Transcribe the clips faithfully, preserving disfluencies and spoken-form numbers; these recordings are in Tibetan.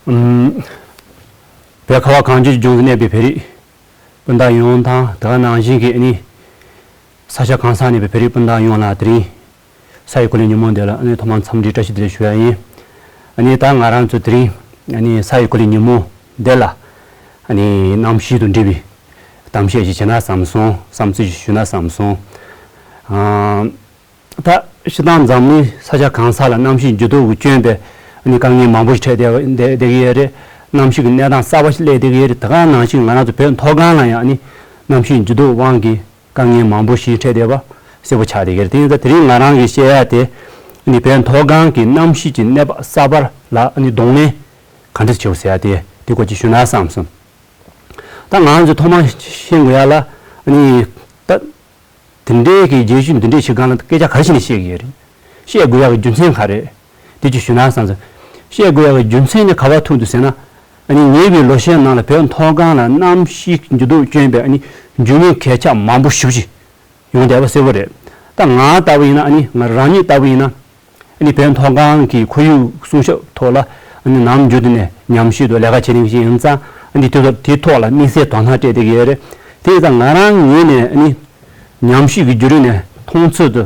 ཨུམ། བོད་ཁ་བ་གངས་ལྗོངས་ཀྱི་ལྗོངས་སུ་གནས་པའི་བོད་རིགས་སྤུན་ཟླ་ཡོངས་དང་། དེ་ག་ནང་བཞིན་གྱི་ཨ་ནི་ས་ཆ་གང་སར་གནས་པའི་བོད་རིགས་སྤུན་ཟླ་ཡོངས་ལ་དེ་རིང་ས་ཡི་གོ་ལའི་ཉིན་མོ་འདི་ལ་ཨ་ནི་ཐོག་མར་འཚམས་འདྲི་བཀྲ་ཤིས་བདེ་ལེགས་ཞུ་ཡ་ཡིན། ཨ་ནི་ད་ང་རང་ཚོ་དེ་རིང་ཨ་ནི་ས་ཡི་གོ་ལའི་ཉིན་མོ་འདི་ལ་ཨ་ནི་གནམ་གཤིས་དང་འབྲེལ་བའི་གཏམ་བཤད་ཅིག་བྱས་ན་བསམ་སོང་། བསམ་ཚུལ་ཅིག་ཞུས་ན་བསམ་སོང་། ཨ། ད་སྤྱིར་བཏང་འཛམ་གླིང་ས་ཆ་གང་ས་ལ་གནམ་གཤིས་འགྱུར་ལྡོག་གིས་བསྐྱོན་པའི་ཨ་ནི་དཀའ་ངལ་མང་པོ་ཞིག་འཕྲད་བསྡད་བསྡད་བསྡད་ཀྱི་ཡོད་རེད། གནམ་གཤིས་ཀྱི་གནས་སྟངས་གསར་པ་ཞིག་སླེབས་བསྡད་ཀྱི་ཡོད་རེད། དེ་ག་ནང་བཞིན་ང་རང་ཚོ་བོད་མཐོ་སྒང་ལ་ཡང་ཨ་ནི་གནམ་གཤིས་འགྱུར་ལྡོག་དབང་གིས་དཀའ་ངལ་མང་པོ་ཞིག་འཕྲད་བསྡད་པ་གསལ་པོ་ཆགས་བསྡད་ཀྱི་རེད། དེ་ཡིན་ཙང་དེ་རིང་ང་རང་གིས་བཤད་ཡ་དེ་ཨ་ནི་བོད་མཐོ་སྒང་གི་གནམ་གཤིས་ཀྱི་གནས་བབ་གསར་པ་ལ་ཨ་ནི་གདོང་ལེན་ག་འདྲ་བྱེད་དགོས་ཟེར་ཡ་དེ་དེ་སྐོར་ཅིག་ཞུ་ན་བསམ་སོང་། ད་ང་ཚོས་ཐོག་མར་ཤེས་དགོས་ཡ་ལ་ཨ་ནི་ད། དེ་འདྲའི་གི་རྗེས་ཤུལ་འདི་འདྲའི་བྱེད་སྒང་ལ་སྐད་ཆ་ག་རེ་བྱས་ནས་བཤད་ཀྱི་ཡོད་རེད། བཤད་དགོས་ཡག་གི་རྒྱུ་མཚན་ག་རེ་རེད། དེ་ཅིག་ཞུ་ན་བསམ་སོང་། བཤད་དགོས་ཡག་གི་རྒྱུ་མཚན་ནི་ག་པར་ཐུག་འདུག་ཟེར་ན། ཨ་ནི་ཉེ་བའི་ལོ་ཤས་ནང་ལ་བོད་མཐོ་སྒང་ལ་གནམ་གཤིས་འགྱུར་ལྡོག་བསྐྱོན་པའི་ཨ་ནི་འབྱུང་བའི་གོད་ཆག་མང་པོ་ཞེ་པོ་ཅིག་ཡོང་བསྡད་པ་གསལ་པོ་རེད། ད་ང་ལྟ་བུ་ཡིན་ན་ཨ་ནི་ང་རང་ཉིད་ལྟ་བུ་ཡིན་ན། ཨ་ནི་བོད་མཐོ་སྒང་གི་ཁོར་ཡུག་སྲུང་སྐྱོབ་ཐོག་ལ་ཨ་ནི་ནམ་རྒྱུན་དུ་ནས་ཉམས་ཞིབ་དང་ལས་ཀ་བྱེད་མཁན་ཞིག་ཡིན་ཙང་། ཨ་ནི་དེ་ཚོ་དེའི་ཐོག་ལ་དམིགས་བསལ་དོ་སྣང་སྤྲད་བསྡད་ཀྱི་ཡོད་རེད། དེ་ཡིན་ཙང་ང་རང་ངོས་ནས་ཨ་ནི་ཉམས་ཞིབ་ཀྱི་བརྒྱུད་རིམ་ནས་མཐོང་ཚུལ་དུ་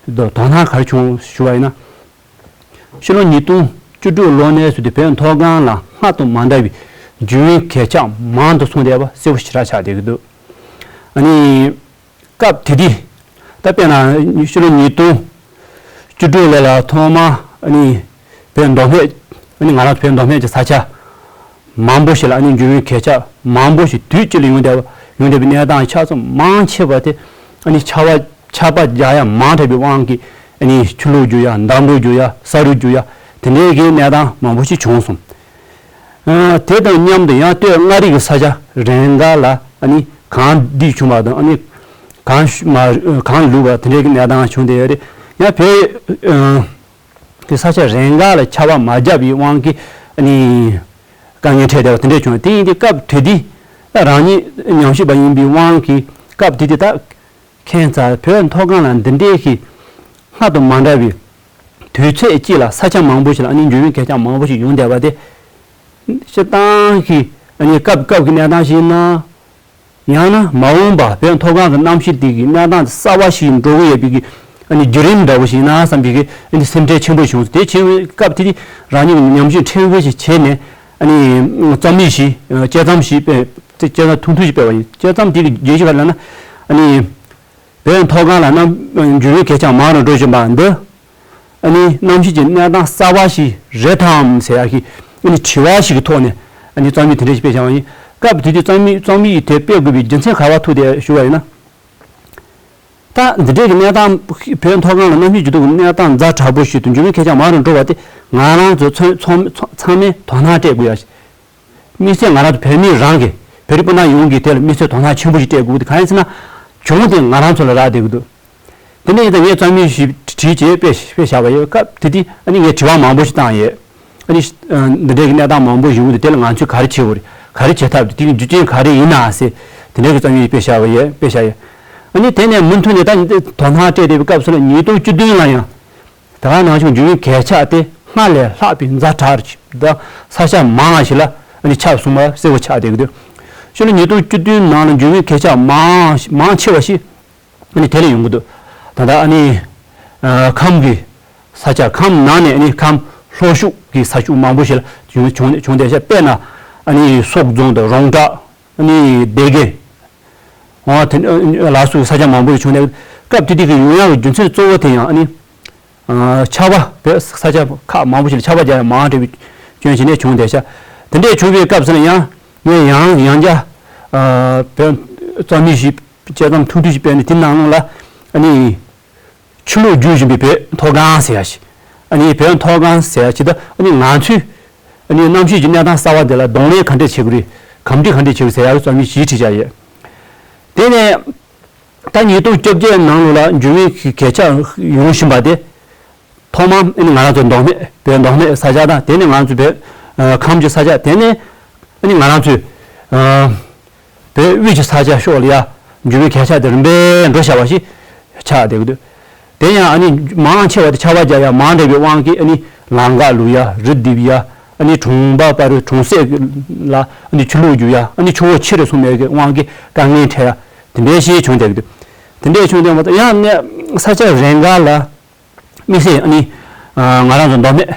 དོ་དོ་སྣང་ག་རེ་བྱུང་ཞུ་བ་ཡིན་ན། ཕྱི་ལོ་ཉིས་སྟོང་བཅུ་དྲུག་ལོ་ནས་བཟུང་སྟེ་བོད་མཐོ་སྒང་ལ་སྔར་དང་མ་འདྲ་བའི་འབྱུང་བའི་གོད་ཆག་མང་དུ་སོང་བསྡད་པ་གསལ་པོ་ཞེ་དྲག་ཆགས་བསྡད་ཀྱི་འདུག་ཨ་ནི། སྐབས་དེ་དུས། ད་དཔེར་ན་ཕྱི་ལོ་ཉིས་སྟོང་བཅུ་དྲུག་ལོ་ལ་ཐོག་མར་ཨ་ནི་བོད་མདོ་སྨད། ཨ་ནི་ང་རང་བོད་མདོ་སྨད་ཀྱི་ས་ཆ་མང་པོ་ཞིག་ལ་ཨ་ནི་འབྱུང་བའི་གོད་ཆག་མང་པོ་ཞིག་དུས་གཅིག་ལ་ཡོང་བསྡད་པ། ཡོང་བསྡད་པའི་གནས་སྟངས་ཆགས་ཚུལ་མང་ཆེ་བ་དེ་ཨ་ནི་ཆར་པ་ཆར་པ་རྒྱག་ཡ་མང་དྲགས་པའི་དབང་གིས་ཨ་ནི་ཆུ་ལོག་རྒྱུག་ཡ། འདམ་ལོག་རྒྱུག་ཡ། ས་རུད་རྒྱུག་ཡ། དེ་འདྲའི་གི་གནས་སྟངས་མང་པོ་ཞིག་བྱུང་སོང་། ཨ། དེ་དང་མཉམ་དུ་ཡང་སྟོད་མངའ་རིས་ཀྱི་ས་ཆ་རེ་འགའ་ལ་ཨ་ནི་གངས་རྡིབ་བྱུང་བ་དང་། ཨ་ནི་གངས་མ་གངས་ལུད་པ་དེ་འདྲའི་གི་གནས་སྟངས་བྱུང་བསྡད་ཡོད་རེད། ཡང་བོད་ཨ་གི་ས་ཆ་རེ་འགའ་ལ་ཆར་པ་མ་བརྒྱབ་པའི་དབང་གིས་ཨ་ནི་དཀའ་ངལ་འཕྲད་བསྡད་པ་དེ་འདྲ་བྱུང་། དེ་ཡིན་དུས་སྐབས་དེ་དུས་ད་རང་ཉིད་ཉམས་ཞིབ་པ་ཡིན་པའི་དབང་གིས་སྐབས་དེ་དུས་ད། ཁྱད་མཚར་བོད་མཐོ་སྒང་ལ་འདི་འདྲའི་གི་སྔར་དང་མ་འདྲ་བའི་དུས་ཚོད་ཅིག་ལ་ས་ཆ་མང་པོ་ཞིག་ལ་ཨ་ནི་འབྱུང་བའི་གོད་ཆག་མང་པོ་ཞིག་ཡོང་བསྡད་པ་དེ། སྤྱིར་བཏང་གི་ཨ་ནི་སྐབས་སྐབས་ཀྱི་གནས་སྟངས་ཤིག་ཡིན་ན། ཡང་ན་མ་འོངས་པ་བོད་མཐོ་སྒང་གི་གནམ་གཤིས་དེ་གི་གནས་སྟངས་དེ་གསར་པ་ཞིག་འགྲོ་གི་ཡོད་པའི་གི་ཨ་ནི་བརྒྱུད་རིམ་འདྲ་བོ་ཞིག་ཡིན་ན་བསམ་པའི་གི་ཨ་ནི་སེམས་ཁྲལ་ཆེན་པོ་བྱུང་། དེ་བྱུང་བའི་སྐབས་དེ་དུས་རང་ཉིད་ཀྱི་ཉམས་ཞིབ་ཕྲན་བུ་ཞིག་བྱས་ནས། ཨ་ནི་རྩོམ་ཡིག་ཞིག་དཔྱད་རྩོམ་ཞིག་སྤེལ། དཔྱད་རྩོམ་ཐུང་ཐུང་ཞིག་སྤེལ་བ་ཡིན། དཔྱད་རྩོམ་དེ་གི་བརྗོད་གཞི་ག་རེ་ལབ་ན། ཨ་ནི་བོད་མཐོ་སྒང་ལ་གནམ་འབྱུང་བའི་གོད་ཆག་མང་རུ་འགྲོ་བཞིན་པ་འདི། ཨ་ནི་གནམ་གཤིས་ཀྱི་གནས་སྟངས་གསར་པ་ཞིག་རེད་དམ་ཟེར་ཡག་གི་ཨ་ནི་དྲི་བ་ཞིག་གི་ཐོག་ནས་ཨ་ནི་རྩོམ་ཡིག་དེ་འདྲ་ཞིག་སྤེལ་བྱུང་བ་ཡིན། སྐབས་དེ་དུས་རྩོམ་ཡིག་རྩོམ་ཡིག་དེ་སྤེལ་དགོས་པའི་རྒྱུ་མཚན་ག་པར་ཐུག་དེ་ཞུ་བ་ཡིན་ན། ད་འདི་འདྲའི་གི་གནས་སྟངས་བོད་མཐོ་སྒང་ལ་གནམ་གཤིས་འགྱུར་ལྡོག་གི་གནས་སྟངས་ཛ་དྲག་པོ་ཞིག་དང་འབྱུང་བའི་གོད་ཆག་མང་རུ་འགྲོ་བ་དེ་ང་རང་ཚོ་ཚང་ཚང་ཚང་མས་དོ་སྣང་སྤྲད་དགོས་ཡ་ཞིག་དམིགས་བསལ་ང་རང་ཚོ་བོད་མི་རང་གིས་བོད་རིགས་སྤུན་ཟླ་ཡོངས་ཀྱིས་དེ་ལ་དམིགས་བསལ་དོ་སྣང་ཆེན་པོ་ཞིག་སྤྲད་དགོས་ཀྱི་འདུག་གང་ཡིན་ཟེར་ན། གྱོང་དེ་ང་རང་ཚོ་ལ་རག་བསྡད་ཀྱི་འདུག་དེ་ནས་ཡིན་ཙང་ངས་རྩོམ་ཡིག་ཞིག་བྲིས་བྱས་སྤེལ་སྤེལ་བཞག་པ་ཡོད། སྐབས་དེ་དུས་ཨ་ནི་ངས་དྲི་བ་མང་པོ་ཞིག་བཏང་ཡོད། ཨ་ནི་འདི་འདྲའི་གི་གནས་སྟངས་མང་པོ་ཡོང་གི་འདུག་དེ་ལ་ང་ཚོས་ག་རེ་བྱེད་དགོས་རེད། ག་རེ་བྱེད་ཐབས་རེད། དེ་གི་རྒྱུ་རྐྱེན་ག་རེ་ཡིན་ན་ཟེར། དེ་འདྲའི་གི་རྩོམ་ཡིག་སྤེལ་བཞག་པ་ཡོད། སྤེལ་བཞག་ཡོད། ཨ་ནི་དེ་ནས་མུ་མཐུད་ནས་ད་དོ་སྣང་སྤྲད་བསྡད་པའི་སྐབས་སུ་ལ་ཉིས་སྟོང་བཅུ་བདུན་ལ་ཡང་། དེ་ག་ནང་བཞིན་འབྱུང་བའི་གོད་ཆག་དེ་སྔར་ལས་ལྷག་པའི་ཛ་དྲག་ཅིག་དང་ས་ཆ་མང་བ་ཞིག་ལ་ཨ་ནི་ཁྱབ་སོང་བ་གསལ་པོ་ཆགས་བསྡད་ཀྱི་འདུག་ཕྱི་ལོ་ཉིས་སྟོང་བཅུ་བདུན་ནང་ལ་འབྱུང་བའི་གོད་ཆག་མང་མང་ཆེ་བ་ཞིག་ཨ་ནི་དེ་ལ་ཡོང་གི་འདུག་ད་ལྟ་ཨ་ནི་ཨ་ཁམས་ཀྱི་ས་ཆ། ཁམས་ནང་ནས་ཨ་ནི་ཁམས་ལྷོ་ཕྱོགས་ཀྱི་ས་ཕྱོགས་མང་པོ་ཞིག་ལ་བྱུང་བྱུང་བྱུང་བསྡད་ཤག་དཔེར་ན་ཨ་ནི་སོག་རྫོང་དང་རོང་བྲག་ཨ་ནི་སྡེ་དགེ། འོ་དེ་ལ་སོགས་ས་ཆ་མང་པོ་ཞིག་བྱུང་ནས། སྐབས་དེ་དུས་ཀྱི་ཡོང་ཡག་གི་རྒྱུ་མཚན་གཙོ་བོ་དེ་ཡང་ཨ་ནི། ཨ་ཆར་པ་བོད་ས་ཆ་ཁག་མང་པོ་ཞིག་ལ་ཆར་པ་རྒྱག་ཡ་མང་དྲགས་པའི་སྐྱོན་བྱས་ནས་བྱུང་བསྡད་ཤག་དེ་འདྲས་བྱུང་བའི་སྐབས་སུ་ལ་ཡང་ངས་ཡང་ཡང་བསྐྱར་ཨ་བོད་རྩོམ་ཡིག་ཞིག་དཔྱད་རྩོམ་ཐུང་ཐུང་ཞིག་སྤེལ་ནས། དེ་ནང་ལོགས་ལ་ཨ་ནི། ཆུ་ལོག་རྒྱུག་བཞིན་པའི་བོད་མཐོ་སྒང་ཟེར་ཡ་ཞིག་ཨ་ནི་བོད་མཐོ་སྒང་ཟེར་ཡ་ཞིག་ད་ཨ་ནི་ང་ཚོས་ཨ་ནི་གནམ་གཤིས་ཀྱི་གནས་སྟངས་གསར་པ་དེ་ལ་གདོང་ལེན་ག་འདྲས་བྱེད་དགོས་རེད། གམ་འགྲིག་ག་འདྲས་བྱེད་དགོས་ཟེར་ཡ་གི་རྩོམ་ཡིག་ཞིག་བྲིས་བཞག་ཡོད། དེ་ནས་ད་ཉིས་སྟོང་བཅོ་བརྒྱད་ནང་ལོགས་ལ་འབྱུང་བའི་གོད་ཆག་ཡོང་བཞིན་པ་དེ། ཐོག་མར་ཨ་ནི་ང་རང་ཚོ་མདོ་སྨད། བོད་མདོ་སྨད་ས་ཆ་དང་། དེ་ནས་ང་རང་ཚོ་བོད་ཨ་ཁམས་ཀྱི་ས་ཆ། དེ་ནས་ཨ་ནི་ང་རང་ཚོའི་ཨ་བོད་དབུས་ཀྱི་ས་ཆ་ཕྱོགས་ལ་ཡ་འབྱུང་བའི་གོད་ཆག་དེ་རིམ་པས་འགྲོ་བཞག་པ་ཞིག་ཆགས་བསྡད་ཀྱི་འདུག་དེ་ཡང་ཨ་ནི་མང་ཆེ་བ་དེ་ཆར་པ་རྒྱག་ཡ་མང་དྲགས་པའི་དབང་གིས་ཨ་ནི་ལམ་འགག་ལུག་ཡ། རི་རྡིབ་ཡ། ཨ་ནི་གྲོང་པ་བར་གྲོང་གསེབ་ལ་ཨ་ནི་ཆུ་ལོག་རྒྱུག་ཡ། ཨ་ནི་ཆུ་བོ་ཆེ་རུ་སོང་བའི་དབང་གིས་དཀའ་ངལ་འཕྲད་ཡ། དེ་འདྲའི་ཞིག་བྱུང་བསྡད་ཀྱི་འདུག་དེ་འདྲའི་བྱུང་བསྡད་མ་གཏོགས་ཡང་ནས་ས་ཆ་རེ་འགའ་ལ་དམིགས་བསལ་ཨ་ནི་ང་རང་ཚོ་མདོ་སྨད་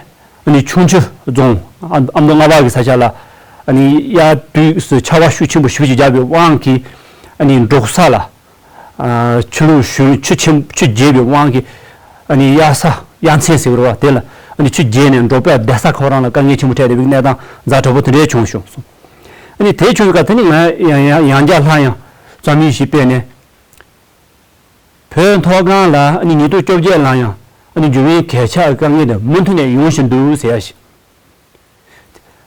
ཨ་ནི་ཁྱུང་མཆུ་རྫོང་ཨ་མདོ་རྔ་བ་གི་ས་ཆ་ལ་ཨ་ནི་དབྱར་དུས་སུ་ཆར་པ་ཤུགས་ཆེན་པོ་ཞེ་པོ་ཅིག་བརྒྱབ་པའི་དབང་གིས་ཨ་ནི་འབྲོག་ས་ལ། ཆུ་ལུག་ཞུ་ཆུ་ཆེན་ཆུ་རྒྱས་པའི་དབང་གིས་ཨ་ནི་དབྱར་ས་དབྱར་མཚན་ཟེར་བ་དེ་ལ་ཨ་ནི་ཆུ་རྒྱས་ནས་འབྲོག་པའི་བསྡད་ས་ཁོ་རང་ལ་དཀའ་ངལ་ཆེན་པོ་འཕྲད་བསྡད་པའི་གནས་སྟངས་ཛ་དྲག་པོ་དེ་འདྲའི་བྱུང་བྱུང་སོང་། ཨ་ནི་དེ་བྱུང་བའི་སྐབས་དེ་ནི་ང་ཡང་ཡང་ཡང་བསྐྱར་སླར་ཡང་རྩོམ་ཡིག་ཞིག་སྤེལ་ནས་བོད་མཐོ་སྒང་ལ་ཨ་ནི་ཉིས་སྟོང་བཅོ་བརྒྱད་ལ་ཡང་ཨ་ནི་འགྱུར་བའི་གལ་ཆགས་དཀའ་ངལ་དེ་མུ་མཐུད་ནས་ཡོང་བཞིན་འདུག་ཟེར་ཡ་ཞིག་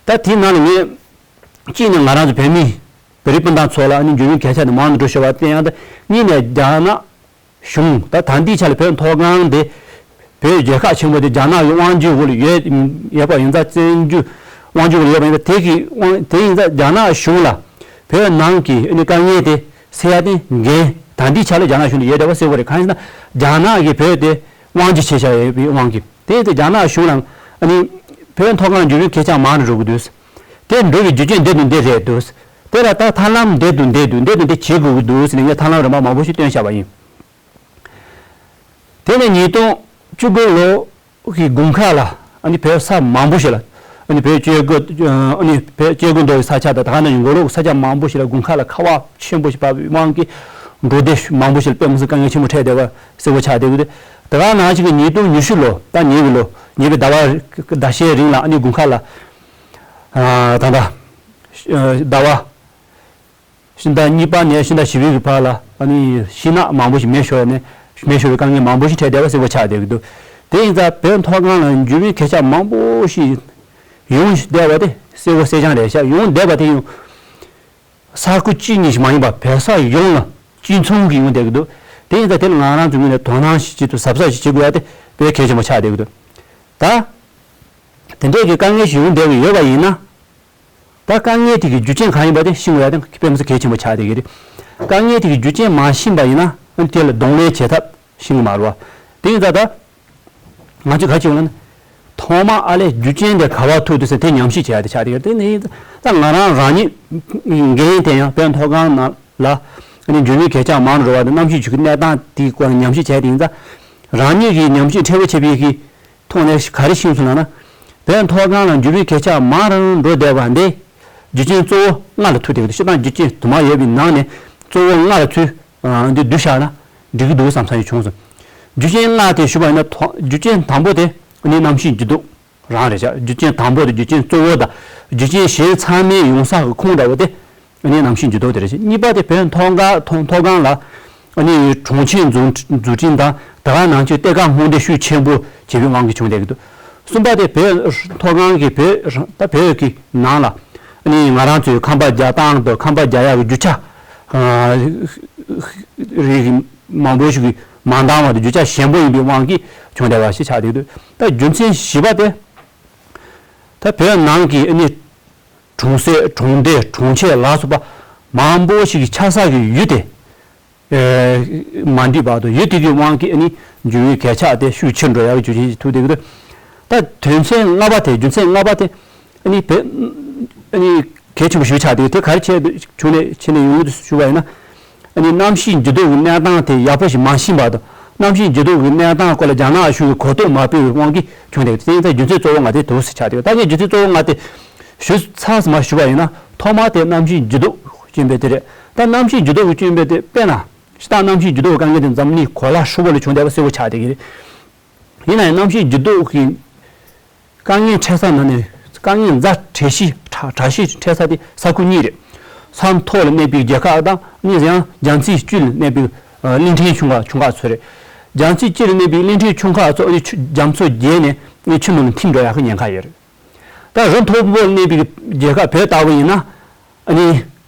ད་དེའི་ནང་ལ་ངས་གཅིག་ནས་ང་རང་ཚོ་བོད་མི་བོད་རིགས་སྤུན་ཟླ་ཚོ་ལ་ཨ་ནི་འགྱུར་བའི་གལ་ཆགས་དེ་མང་དུ་འགྲོ་ཤོར་བ་དེ་ཡང་ད་གཉིས་ནས་རྒྱ་ནག་གཞུང་ད་ད་ལྟའི་ཆ་ལ་བོད་མཐོ་སྒང་དེ་བོད་རྒྱལ་ཁབ་ཆེན་པོ་དེ་རྒྱ་ནག་གི་དབང་སྒྱུར་འོག་ལ་ཡོད་ཡོད་པ་ཡིན་ཙང་བཙན་བྱོལ་དབང་སྒྱུར་འོག་ལ་ཡོད་པ་ཡིན་ཙང་དེ་གི་དབང་དེ་ཡིན་ཙང་རྒྱ་ནག་གཞུང་ལ་བོད་ནང་གི་ཨ་ནི་དཀའ་ངལ་དེ་སེལ་ཡ་དེ་འགན་ད་ལྟའི་ཆ་ལ་རྒྱ་ནག་གཞུང་ལ་ཡོད་བསྡད་པ་གསལ་པོ་རེད། གང་ཡིན་ཟེར་ན་རྒྱ་ནག་གིས་བོད་དེ་དབང་སྒྱུར་བྱས་བཞག་ཡོད་པའི་དབང་གིས། དེ་ཡིན་ཙང་རྒྱ་ནག་གཞུང་ལ་ཨ་ནི་བོད་མཐོ་སྒང་འགྱུར་བའི་གལ་ཆགས་མང་རུ་འགྲོ་གི་འདུག་དེ་འགྲོ་བའི་རྒྱུ་རྐྱེན་འདི་དང་འདི་རེད་འདུག་དེ་ལ་ད་ཐབས་ལམ་འདི་དང་འདི་འདུག་འདི་དང་འདི་བྱེད་དགོས་ཀྱི་འདུག་ཟེར་ནས་ངས་ཐབས་ལམ་རིམ་པ་མང་པོ་ཞིག་བཏོན་བཞག་པ་ཡིན། དེ་ནས་ཉིས་སྟོང་བཅུ་དགུ་ལོ་གི་དགུན་ཁ་ལ་ཨ་ནི་བོད་ས་མང་པོ་ཞིག་ལ་ཨ་ནི་བོད་བཅད་དགོས་ཨ་ནི་བོད་བཅད་དགོས་འདོད་ཀྱི་ས་ཆ་དང་ད་ག་ནང་བཞིན་མགོ་ལོག་ས་ཆ་མང་པོ་ཞིག་ལ་དགུན་ཁ་ལ་ཁ་བ་ཆེན་པོ་ཞིག་བབས་པའི་དབང་གིས་འབྲོག་སྡེ་མང་པོ་ཞིག་ལ་དཔེ་མི་སྲིད་དཀའ་ངལ་ཆེན་པོ་འཕྲད་བསྡད་པ་གསལ་པོ་ཆགས་བསྡད་ཀྱི་འདུག་དེ་ག་ནང་བཞིན་གྱི་ཉིས་སྟོང་ཉི་ཤུ་ལོ་ད་ཉེ་བའི་ལོ་ཉེ་བའི་ཟླ་བ་ཟླ་ཤས་རིང་ལ་ཨ་ནི་དགུན་ཁ་ལ་ཨ་ད་ལྟ་ཟླ་བ་ཕྱི་ཟླ་གཉིས་པ་ནས་ཕྱི་ཟླ་བཞི་པའི་བར་ལ་ཨ་ནི་ཤིང་ནགས་མང་པོ་ཞིག་མེ་ཤོར་ནས་མེ་ཤོར་བའི་དཀའ་ངལ་མང་པོ་ཞིག་འཕྲད་བསྡད་པ་གསལ་པོ་ཆགས་བསྡད་ཀྱི་འདུག་དེ་ཡིན་ཙང་བོད་མཐོ་སྒང་ལ་འགྱུར་བའི་གལ་ཆགས་མང་པོ་ཞིག་ཡོང་བསྡད་པ་དེ་གསལ་པོ་གསལ་རྐྱང་རེད་ཤག་ཡོང་བསྡད་པ་དེ་ཡང་ས་ཁུལ་གཅིག་གཉིས་ཤིག་མ་ཡིན་པར་བོད་ས་ཡོངས་ལ་གཅིག་མཚུངས་ཀྱི་ཡོང་བསྡད་ཀྱི་འདུག་དེ་ཡིན་ཙང་དེ་ལ་ང་རང་ཚོའི་ངོས་ནས་དོ་སྣང་ཞིག་བྱེད་དུ་གཟབ་གཟབ་ཞིག་བྱེད་དགོས་ཡ་དེ་དཔེ་གལ་ཆེན་པོ་ཆགས་བསྡད་ཀྱི་འདུག་ད་དེ་འདྲས་ཀྱི་དཀའ་ངལ་ཞིག་ཡོང་བསྡད་ཀྱི་ཡོད་པ་ཡིན་ན། ད་དཀའ་ངལ་དེ་གི་རྒྱུ་རྐྱེན་གང་ཡིན་པ་དེ་ཤེས་དགོས་ཡ་དེ་དཔེ་མི་སྲིད་གལ་ཆེན་པོ་ཆགས་བསྡད་ཀྱི་རེད། དཀའ་ངལ་དེ་གི་རྒྱུ་རྐྱེན་མ་ཤེས་པ་ཡིན་ན་ཨ་ནི་དེ་ལ་གདོང་ལེན་བྱེད་ཐབས་ཤེས་ཀྱི་མ་རེད་བ། དེ་ཡིན་ཙང་ད་ང་ཚོས་ག་རེ་བྱེད་དགོས་ལབ་ན། ཐོག་མར་ཨ་ལས་རྒྱུ་རྐྱེན་དེ་ག་པར་ཐུག་འདུག་ཟེར་དེ་ཉམས་ཞིབ་བྱེད་ཡ་དེ་ཆགས་བསྡད་ཀྱི་རེད། དེ་ནི་ད་ང་རང་རང་ཉིད་འགན་དེ་ཡང་བོད་མཐོ་སྒང་ནང་ལ་ཨ་ནི་འགྱུར་བའི་གལ་ཆགས་མང་རུ་འགྲོ་བ་དང་གནམ་གཤིས་འགྱུར་གྱི་གནས་སྟངས་དེའི་སྐོར་ལ་ཉམས་ཞིབ་བྱས་དེ་ཡིན་ཙང་རང་ཉིད་ཀྱིས་ཉམས་ཞིབ་ཕྲན་བུ་བྱས་པའི་གི་ཐོག་ནས་ག་རེ་ཤེས་སོང་ལབ་ན། བོད་མཐོ་སྒང་ལ་འགྱུར་བའི་གལ་ཆགས་མང་རུ་འགྲོ་བསྡད་པ་འདི་རྒྱུ་རྐྱེན་གཙོ་བོ་ལྔ་ལ་ཐུག་བསྡད་ཀྱི་འདུག་སྤྱིར་བཏང་རྒྱུ་རྐྱེན་དུ་མ་ཡོད་པའི་ནང་ནས་གཙོ་བོ་ལྔ་ལ་ཚུར་འདི་བསྡུས་བཞག་ན་འགྲིག་གི་འདུག་བསམ་ས་ཞིག་བྱུང་སོང་། རྒྱུ་རྐྱེན་ལྔ་དེ་ཞུས་པ་ཡིན་ན་ཐོག་རྒྱུ་རྐྱེན་དང་པོ་དེ་ནི་གནམ་གཤིས་འགྱུར་ལྡོག་རང་རེད་ཤག་རྒྱུ་རྐྱེན་དང་པོ་དེ་རྒྱུ་རྐྱེན་གཙོ་བོ་དང་རྒྱུ་རྐྱེན་གཞན་ཚང་མའི་ཡོང་ས་གི་ཁུངས་འདྲ་བོ་དེ་ཨ་ནི་གནམ་གཤིས་འགྱུར་ལྡོག་དེ་རེད་ཤག་གཉིས་པ་དེ་བོད་མཐོ་སྒང་མཐོ་མཐོ་སྒང་ལ་ཨ་ནི་གྲོང་ཁྱེར་འཛུགས་འཛུགས་སྐྲུན་དང་ད་ག་ནང་བཞིན་གཏེར་ཁ་སྔོག་འདོན་ཤུགས་ཆེན་པོ་བྱེད་པའི་དབང་གིས་བྱུང་བསྡད་ཀྱི་འདུག་གསུམ་པ་དེ་བོད་མཐོ་སྒང་གི་བོད་ད་བོད་ཀྱི་ནང་ལ་ཨ་ནི་ང་རང་ཚོའི་ཁང་པ་རྒྱག་སྟངས་དང་ཁང་པ་རྒྱག་ཡག་གི་རྒྱུ་ཆ་རིགས་མང་པོ་ཞིག་གི་མ་འདང་བ་དང་རྒྱུ་ཆ་ཞན་པོ་ཡིན་པའི་དབང་གིས་བྱུང་བསྡད་པ་ཞིག་ཆགས་བསྡད་ཀྱི་འདུག་ད་རྒྱུ་མཚན་བཞི་པ་དེ་ད་བོད་ནང་གི་ཨ་ནི་གྲོང་གསེབ་གྲོང་སྡེ་གྲོང་ཁྱེར་ལ་སོགས་པ་མང་པོ་ཞིག་གི་ཆགས་ས་གི་ཡུལ་དེ་མ་འགྲིག་པ་དང་ཡུལ་དེ་གི་དབང་གིས་ཨ་ནི་འགྱུར་བའི་གལ་ཆགས་དེ་ཤུགས་ཆེར་འགྲོ་ཡག་གི་རྒྱུ་རྐྱེན་ཞིག་ཐུག་བསྡད་ཀྱི་འདུག་ད་དོན་ཚན་ལྔ་པ་དེ་རྒྱུ་མཚན་ལྔ་པ་དེ་ཨ་ནི་བོད་ཨ་ནི་གལ་ཆེན་པོ་ཞིག་ཆགས་བསྡད་ཀྱི་དེ་ག་རེ་བྱས་བྱུང་ནས་བྱས་ནས་ཡོང་གི་འདུག་ཞུ་བ་ཡིན་ན། ཨ་ནི་གནམ་གཤིས་འགྱུར་ལྡོག་གི་གནས་སྟངས་དེ་ཡག་པོ་ཞིག་མ་ཤེས་པ་དང་གནམ་གཤིས་འགྱུར་ལྡོག་གི་གནས་སྟངས་སྐོར་ལ་རྒྱ་ནག་གཞུང་གིས་གོ་རྟོགས་མ་སྤེལ་བའི་དབང་གིས་བྱུང་བསྡད་ཀྱི་དེ་ཡིན་ཙང་རྒྱུ་མཚན་གཙོ་བོ་ལྔ་དེ་འདུག་ཟེར་ཆགས་བསྡད་ཀྱི་ད་ངས་རྒྱུ་མཚན་གཙོ་བོ་ལྔ་དེ་ཞུ་ཚར་མ་ཞུ་བ་ཡིན་ན་ཐོག་མ་དེ་གནམ་གཤིས་འགྱུར་ལྡོག་རྐྱེན་པས་དེ་རེད། ད་གནམ་གཤིས་འགྱུར་ལྡོག་གི་རྐྱེན་པས་དེ་དཔེར་ན་སྤྱིར་བཏང་གནམ་གཤིས་འགྱུར་ལྡོག་གི་དཀའ་ངལ་དེ་འཛམ་གླིང་གོ་ལ་ཧྲིལ་པོ་ལ་བྱུང་བསྡད་པ་གསལ་པོ་ཆགས་བསྡད་ཀྱི་རེད། ཡིན་ན་ཡང་གནམ་གཤིས་འགྱུར་ལྡོག་གི་དཀའ་ངལ་འཕྲད་ས་ནང་ནས་དཀའ་ངལ་ཛ་དྲག་ཤོས་དྲག་དྲག་ཤོས་འཕྲད་ས་དེ་ས་ཁུལ་གཉིས་རེད། ས་མཐོ་ལ་གནས་པའི་རྒྱལ་ཁབ་དང་ཨ་ནི་ཡང་རྒྱ་མཚོའི་དཀྱིལ་ལ་གནས་པའི་ཨ་གླིང་ཕྲན་ཆུང་ཁག་ཆུང་ཁག་ཚོ་རེད། རྒྱ་མཚོའི་དཀྱིལ་ལ་གནས་པའི་གླིང་ཕྲན་ཆུང་ཁག་ཚོ་ཨ་ནི་ཆུ་རྒྱ་མཚོ་རྒྱས་ནས་ཨ་ནི་ཆུ་ནང་ལ་འཐིམ་འགྲོ་ཡག་གི་ཉེན་ཁ་ཡོད་རེད། ད་རི་མཐོ་པོ་ལ་གནས་པའི་རྒྱལ་ཁབ་བོད་ལྟ་བུ་ཡིན་ན། ཨ་ནི་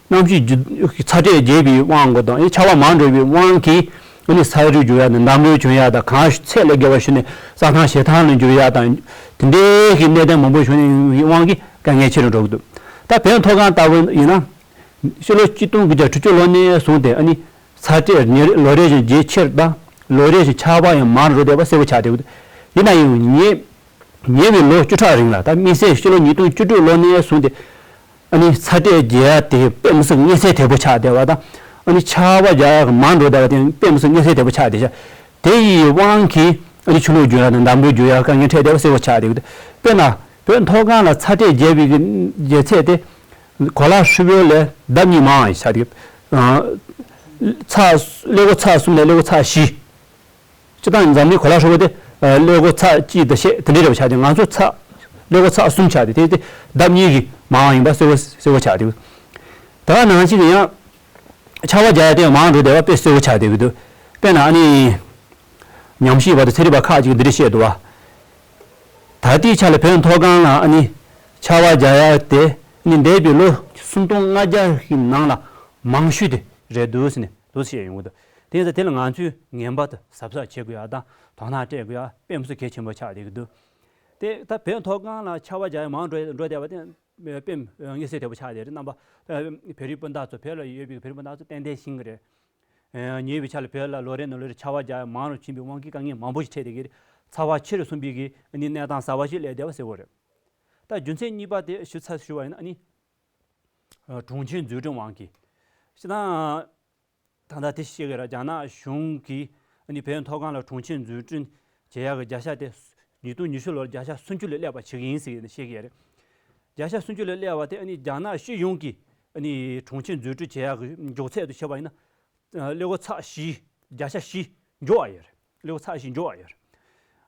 གནམ་གཤིས་འགྱུར་ཚ་དྲོད་རྒྱས་པའི་དབང་གིས་དང་ཨ་ནི་ཆར་པ་མང་འགྲོ་བའི་དབང་གིས་ཨ་ནི་ས་རུད་རྒྱུག་ཡ་དང་འདམ་རུད་བྱུང་ཡ་དང་གངས་ཚད་ལས་བརྒལ་བ་ཞུ་ནས་རྩྭ་ཐང་བྱེ་ཐང་ལ་འགྱུར་ཡ་དང་དེ་འདྲའི་གི་གནད་དོན་མང་པོ་བྱུང་ཡོང་བའི་དབང་གིས་དཀའ་ངལ་ཆེ་རུ་འགྲོ་གི་འདུག་ད་བོད་མཐོ་སྒང་ལྟ་བུ་ཡིན་ན་ཕྱི་ལོ་གཅིག་སྟོང་དགུ་བརྒྱ་དྲུག་ཅུ་ལོ་ནས་བཟུང་སྟེ་ཨ་ནི་ཚ་དྲོད་ཉེ་ལོ་རེ་བཞིན་ཇེ་ཆེར་དང་ལོ་རེ་བཞིན་ཆར་པ་ཡང་མང་རུ་འགྲོ་བསྡད་པ་གསལ་པོ་ཆགས་བསྡད་ཀྱི་འདུག་ཡིན་ན་ཡང་ངས། ཉེ་བའི་ལོ་བཅུ་ཕྲག་རིང་ལ། ད་དམིགས་བསལ་ཕྱི་ལོ་ཉིས་སྟོང་བཅུ་དྲུག་ལོ་ནས་བཟུང་སྟེ་ཨ་ནི་ཚ་དྲོད་རྒྱས་ཡ་དེ་དཔེ་མི་སྲིད་མངོན་གསལ་དོད་པོ་ཆགས་བསྡད་པ་དང་། ཨ་ནི་ཆར་པ་རྒྱག་ཡ་གི་མང་འགྲོ་བསྡད་པ་དེ་དཔེ་མི་སྲིད་མངོན་གསལ་དོད་པོ་ཆགས་བསྡད་ཤག་དེ་ཡི་དབང་གིས་ཨ་ནི་ཆུ་ལོག་རྒྱུག་ཡ་དང་འདམ་རུད་རྒྱུག་ཡ་དཀའ་ངལ་འཕྲད་བསྡད་པ་གསལ་པོ་ཆགས་བསྡད་ཀྱི་འདུག་དཔེར་ན་བོད་མཐོ་སྒང་ལ་ཚ་དྲོད་རྒྱས་པའི་གི་རྒྱས་ཚད་དེ། གོ་ལ་ཧྲིལ་པོ་ལས་ལྡབ་གཉིས་མང་བ་ཆགས་ཏེ། ཨ། ཚ། ཀླད་ཀོར་ཚ་གསུམ་ལས་ཀླད་ཀོར་ཚ་བཞི། སྤྱིར་བཏང་འཛམ་གླིང་གོ་ལ་ཧྲིལ་པོ་དེ། ཨ། ཀླད་ཀོར་ཚ་གཅིག་དང་ཕྱེད་དེ་འདྲ་རེ་བ་ཆགས་ཏེ། ང་ཚོ་ཚ། ཀླད་ཀོར་ཚ་གསུམ་ཆགས་ཏེ། དེ་དེ་ལྡབ་གཉིས་ཀྱིས་མང་བ་ཡིན་པ་གསལ་པོ་གསལ་པོ་ཆགས་ཏེ། ད་ག་ནང་བཞིན་གྱི་ཡང་ཆར་པ་རྒྱག་ཡ་དེ་མང་འགྲོ་བསྡད་པ་དཔེ་གསལ་པོ་ཆགས་བསྡད་ཀྱི་འདུག་དཔེར་ན་ཨ་ནི། ཉམས་ཞིབ་པ་དང་ཚན་རིག་པ་ཁག་ཅིག་འདི་འདྲ་བཤད་འདུག་བ། ད་ལྟའི་ཆ་ལ་བོད་མཐོ་སྒང་ལ་ཨ་ནི་ཆར་པ་རྒྱག་ཡ་དེ་ཨ་ནི་འདས་པའི་ལོ་སུམ་སྟོང་ལྔ་བརྒྱ་གི་ནང་ལ་མང་ཤོས་དེ་རེད་འདུག་ཟེར་ནས་འདུག་བཤད་ཡོང་གི་འདུག་དེ་ཡིན་ཙང་དེ་ལ་ང་ཚོས་ངན་པ་དང་གཟབ་གཟབ་བྱེད་དགོས་ཡ་དང་དོ་སྣང་སྤྲད་དགོས་ཡ་དཔེ་མི་སྲིད་གལ་ཆེན་པོ་ཆགས་བསྡད་ཀྱི་འདུག་དེ་ད་བོད་མཐོ་སྒང་ལ་ཆར་པ་རྒྱག་ཡ་མང་འགྲོ་འགྲོ་བསྡད་པ་དེ་དཔེ་མངོན་གསལ་དོད་པོ་ཆགས་བསྡད་རེད། རྣམ་པ་བོད་རིགས་སྤུན་ཟླ་ཚོ་བོད་ལ་ཡོད་པའི་བོད་རིགས་སྤུན་ཟླ་ཚོ་ཏན་ཏན་ཤེས་ཀྱི་རེད། ཨ། ཉེ་བའི་ཆར་ལ་བོད་ལ་ལོ་རེ་ནས་ལོ་རེ་ཆར་པ་རྒྱག་ཡ་མང་རུ་ཕྱིན་པའི་དབང་གིས་དཀའ་ངལ་མང་པོ་ཞིག་འཕྲད་བསྡད་ཀྱི་རེད། ཚ་བ་ཆེ་རུ་སོང་བའི་གི་ཨ་ནི་གནས་སྟངས་གསར་པ་ཞིག་སླེབས་བསྡད་པ་གསལ་པོ་རེད། ད་རྒྱུ་མཚན་གཉིས་པ་དེ་ཞུ་ཚར་ཞུ་བ་ཡིན་ན་ཨ་ནི། ཨ། གྲོང་ཁྱེར་འཛུགས་སྐྲུན་དབང་གིས། སྤྱིར་བཏང་། ད་ལྟ་དེ་བཤད་ཀྱི་རེད། རྒྱ་ནག་གཞུང་གིས་ཨ་ནི་བོད་མཐོ་སྒང་ལ་གྲོང་ཁྱེར་འཛུགས་སྐྲུན་བྱེད་ཡག་གི་བརྒྱ་ཆ་དེ། ཉིས་སྟོང་ཉི་ཤུ་ལོར་བརྒྱ་ཆ་སུམ་ཅུ་ལས་སླེབས་པ་བྱེད་ཀྱི་ཡིན་ཟེར་བཤད་ཀྱི་རེད། བརྒྱ་ཆ་སུམ་ཅུ་ལས་སླེབས་པ་དེ་ཨ་ནི་རྒྱ་ནག་སྤྱི་ཡོངས་ཀྱི་ཨ་ནི་གྲོང་ཁྱེར་འཛུགས་སྐྲུན་བྱེད་ཡག་གི་མགྱོགས་ཚད་དུ་བྱས་པ་ཡིན་ན། ཀླད་ཀོར་ཚ་བཞི། བརྒྱ་ཆ་བཞི་མགྱོགས་པ་ཡོད་རེད། ཀླད་ཀོར་ཚ་བཞི་མགྱོགས་པ་ཡོད་རེད།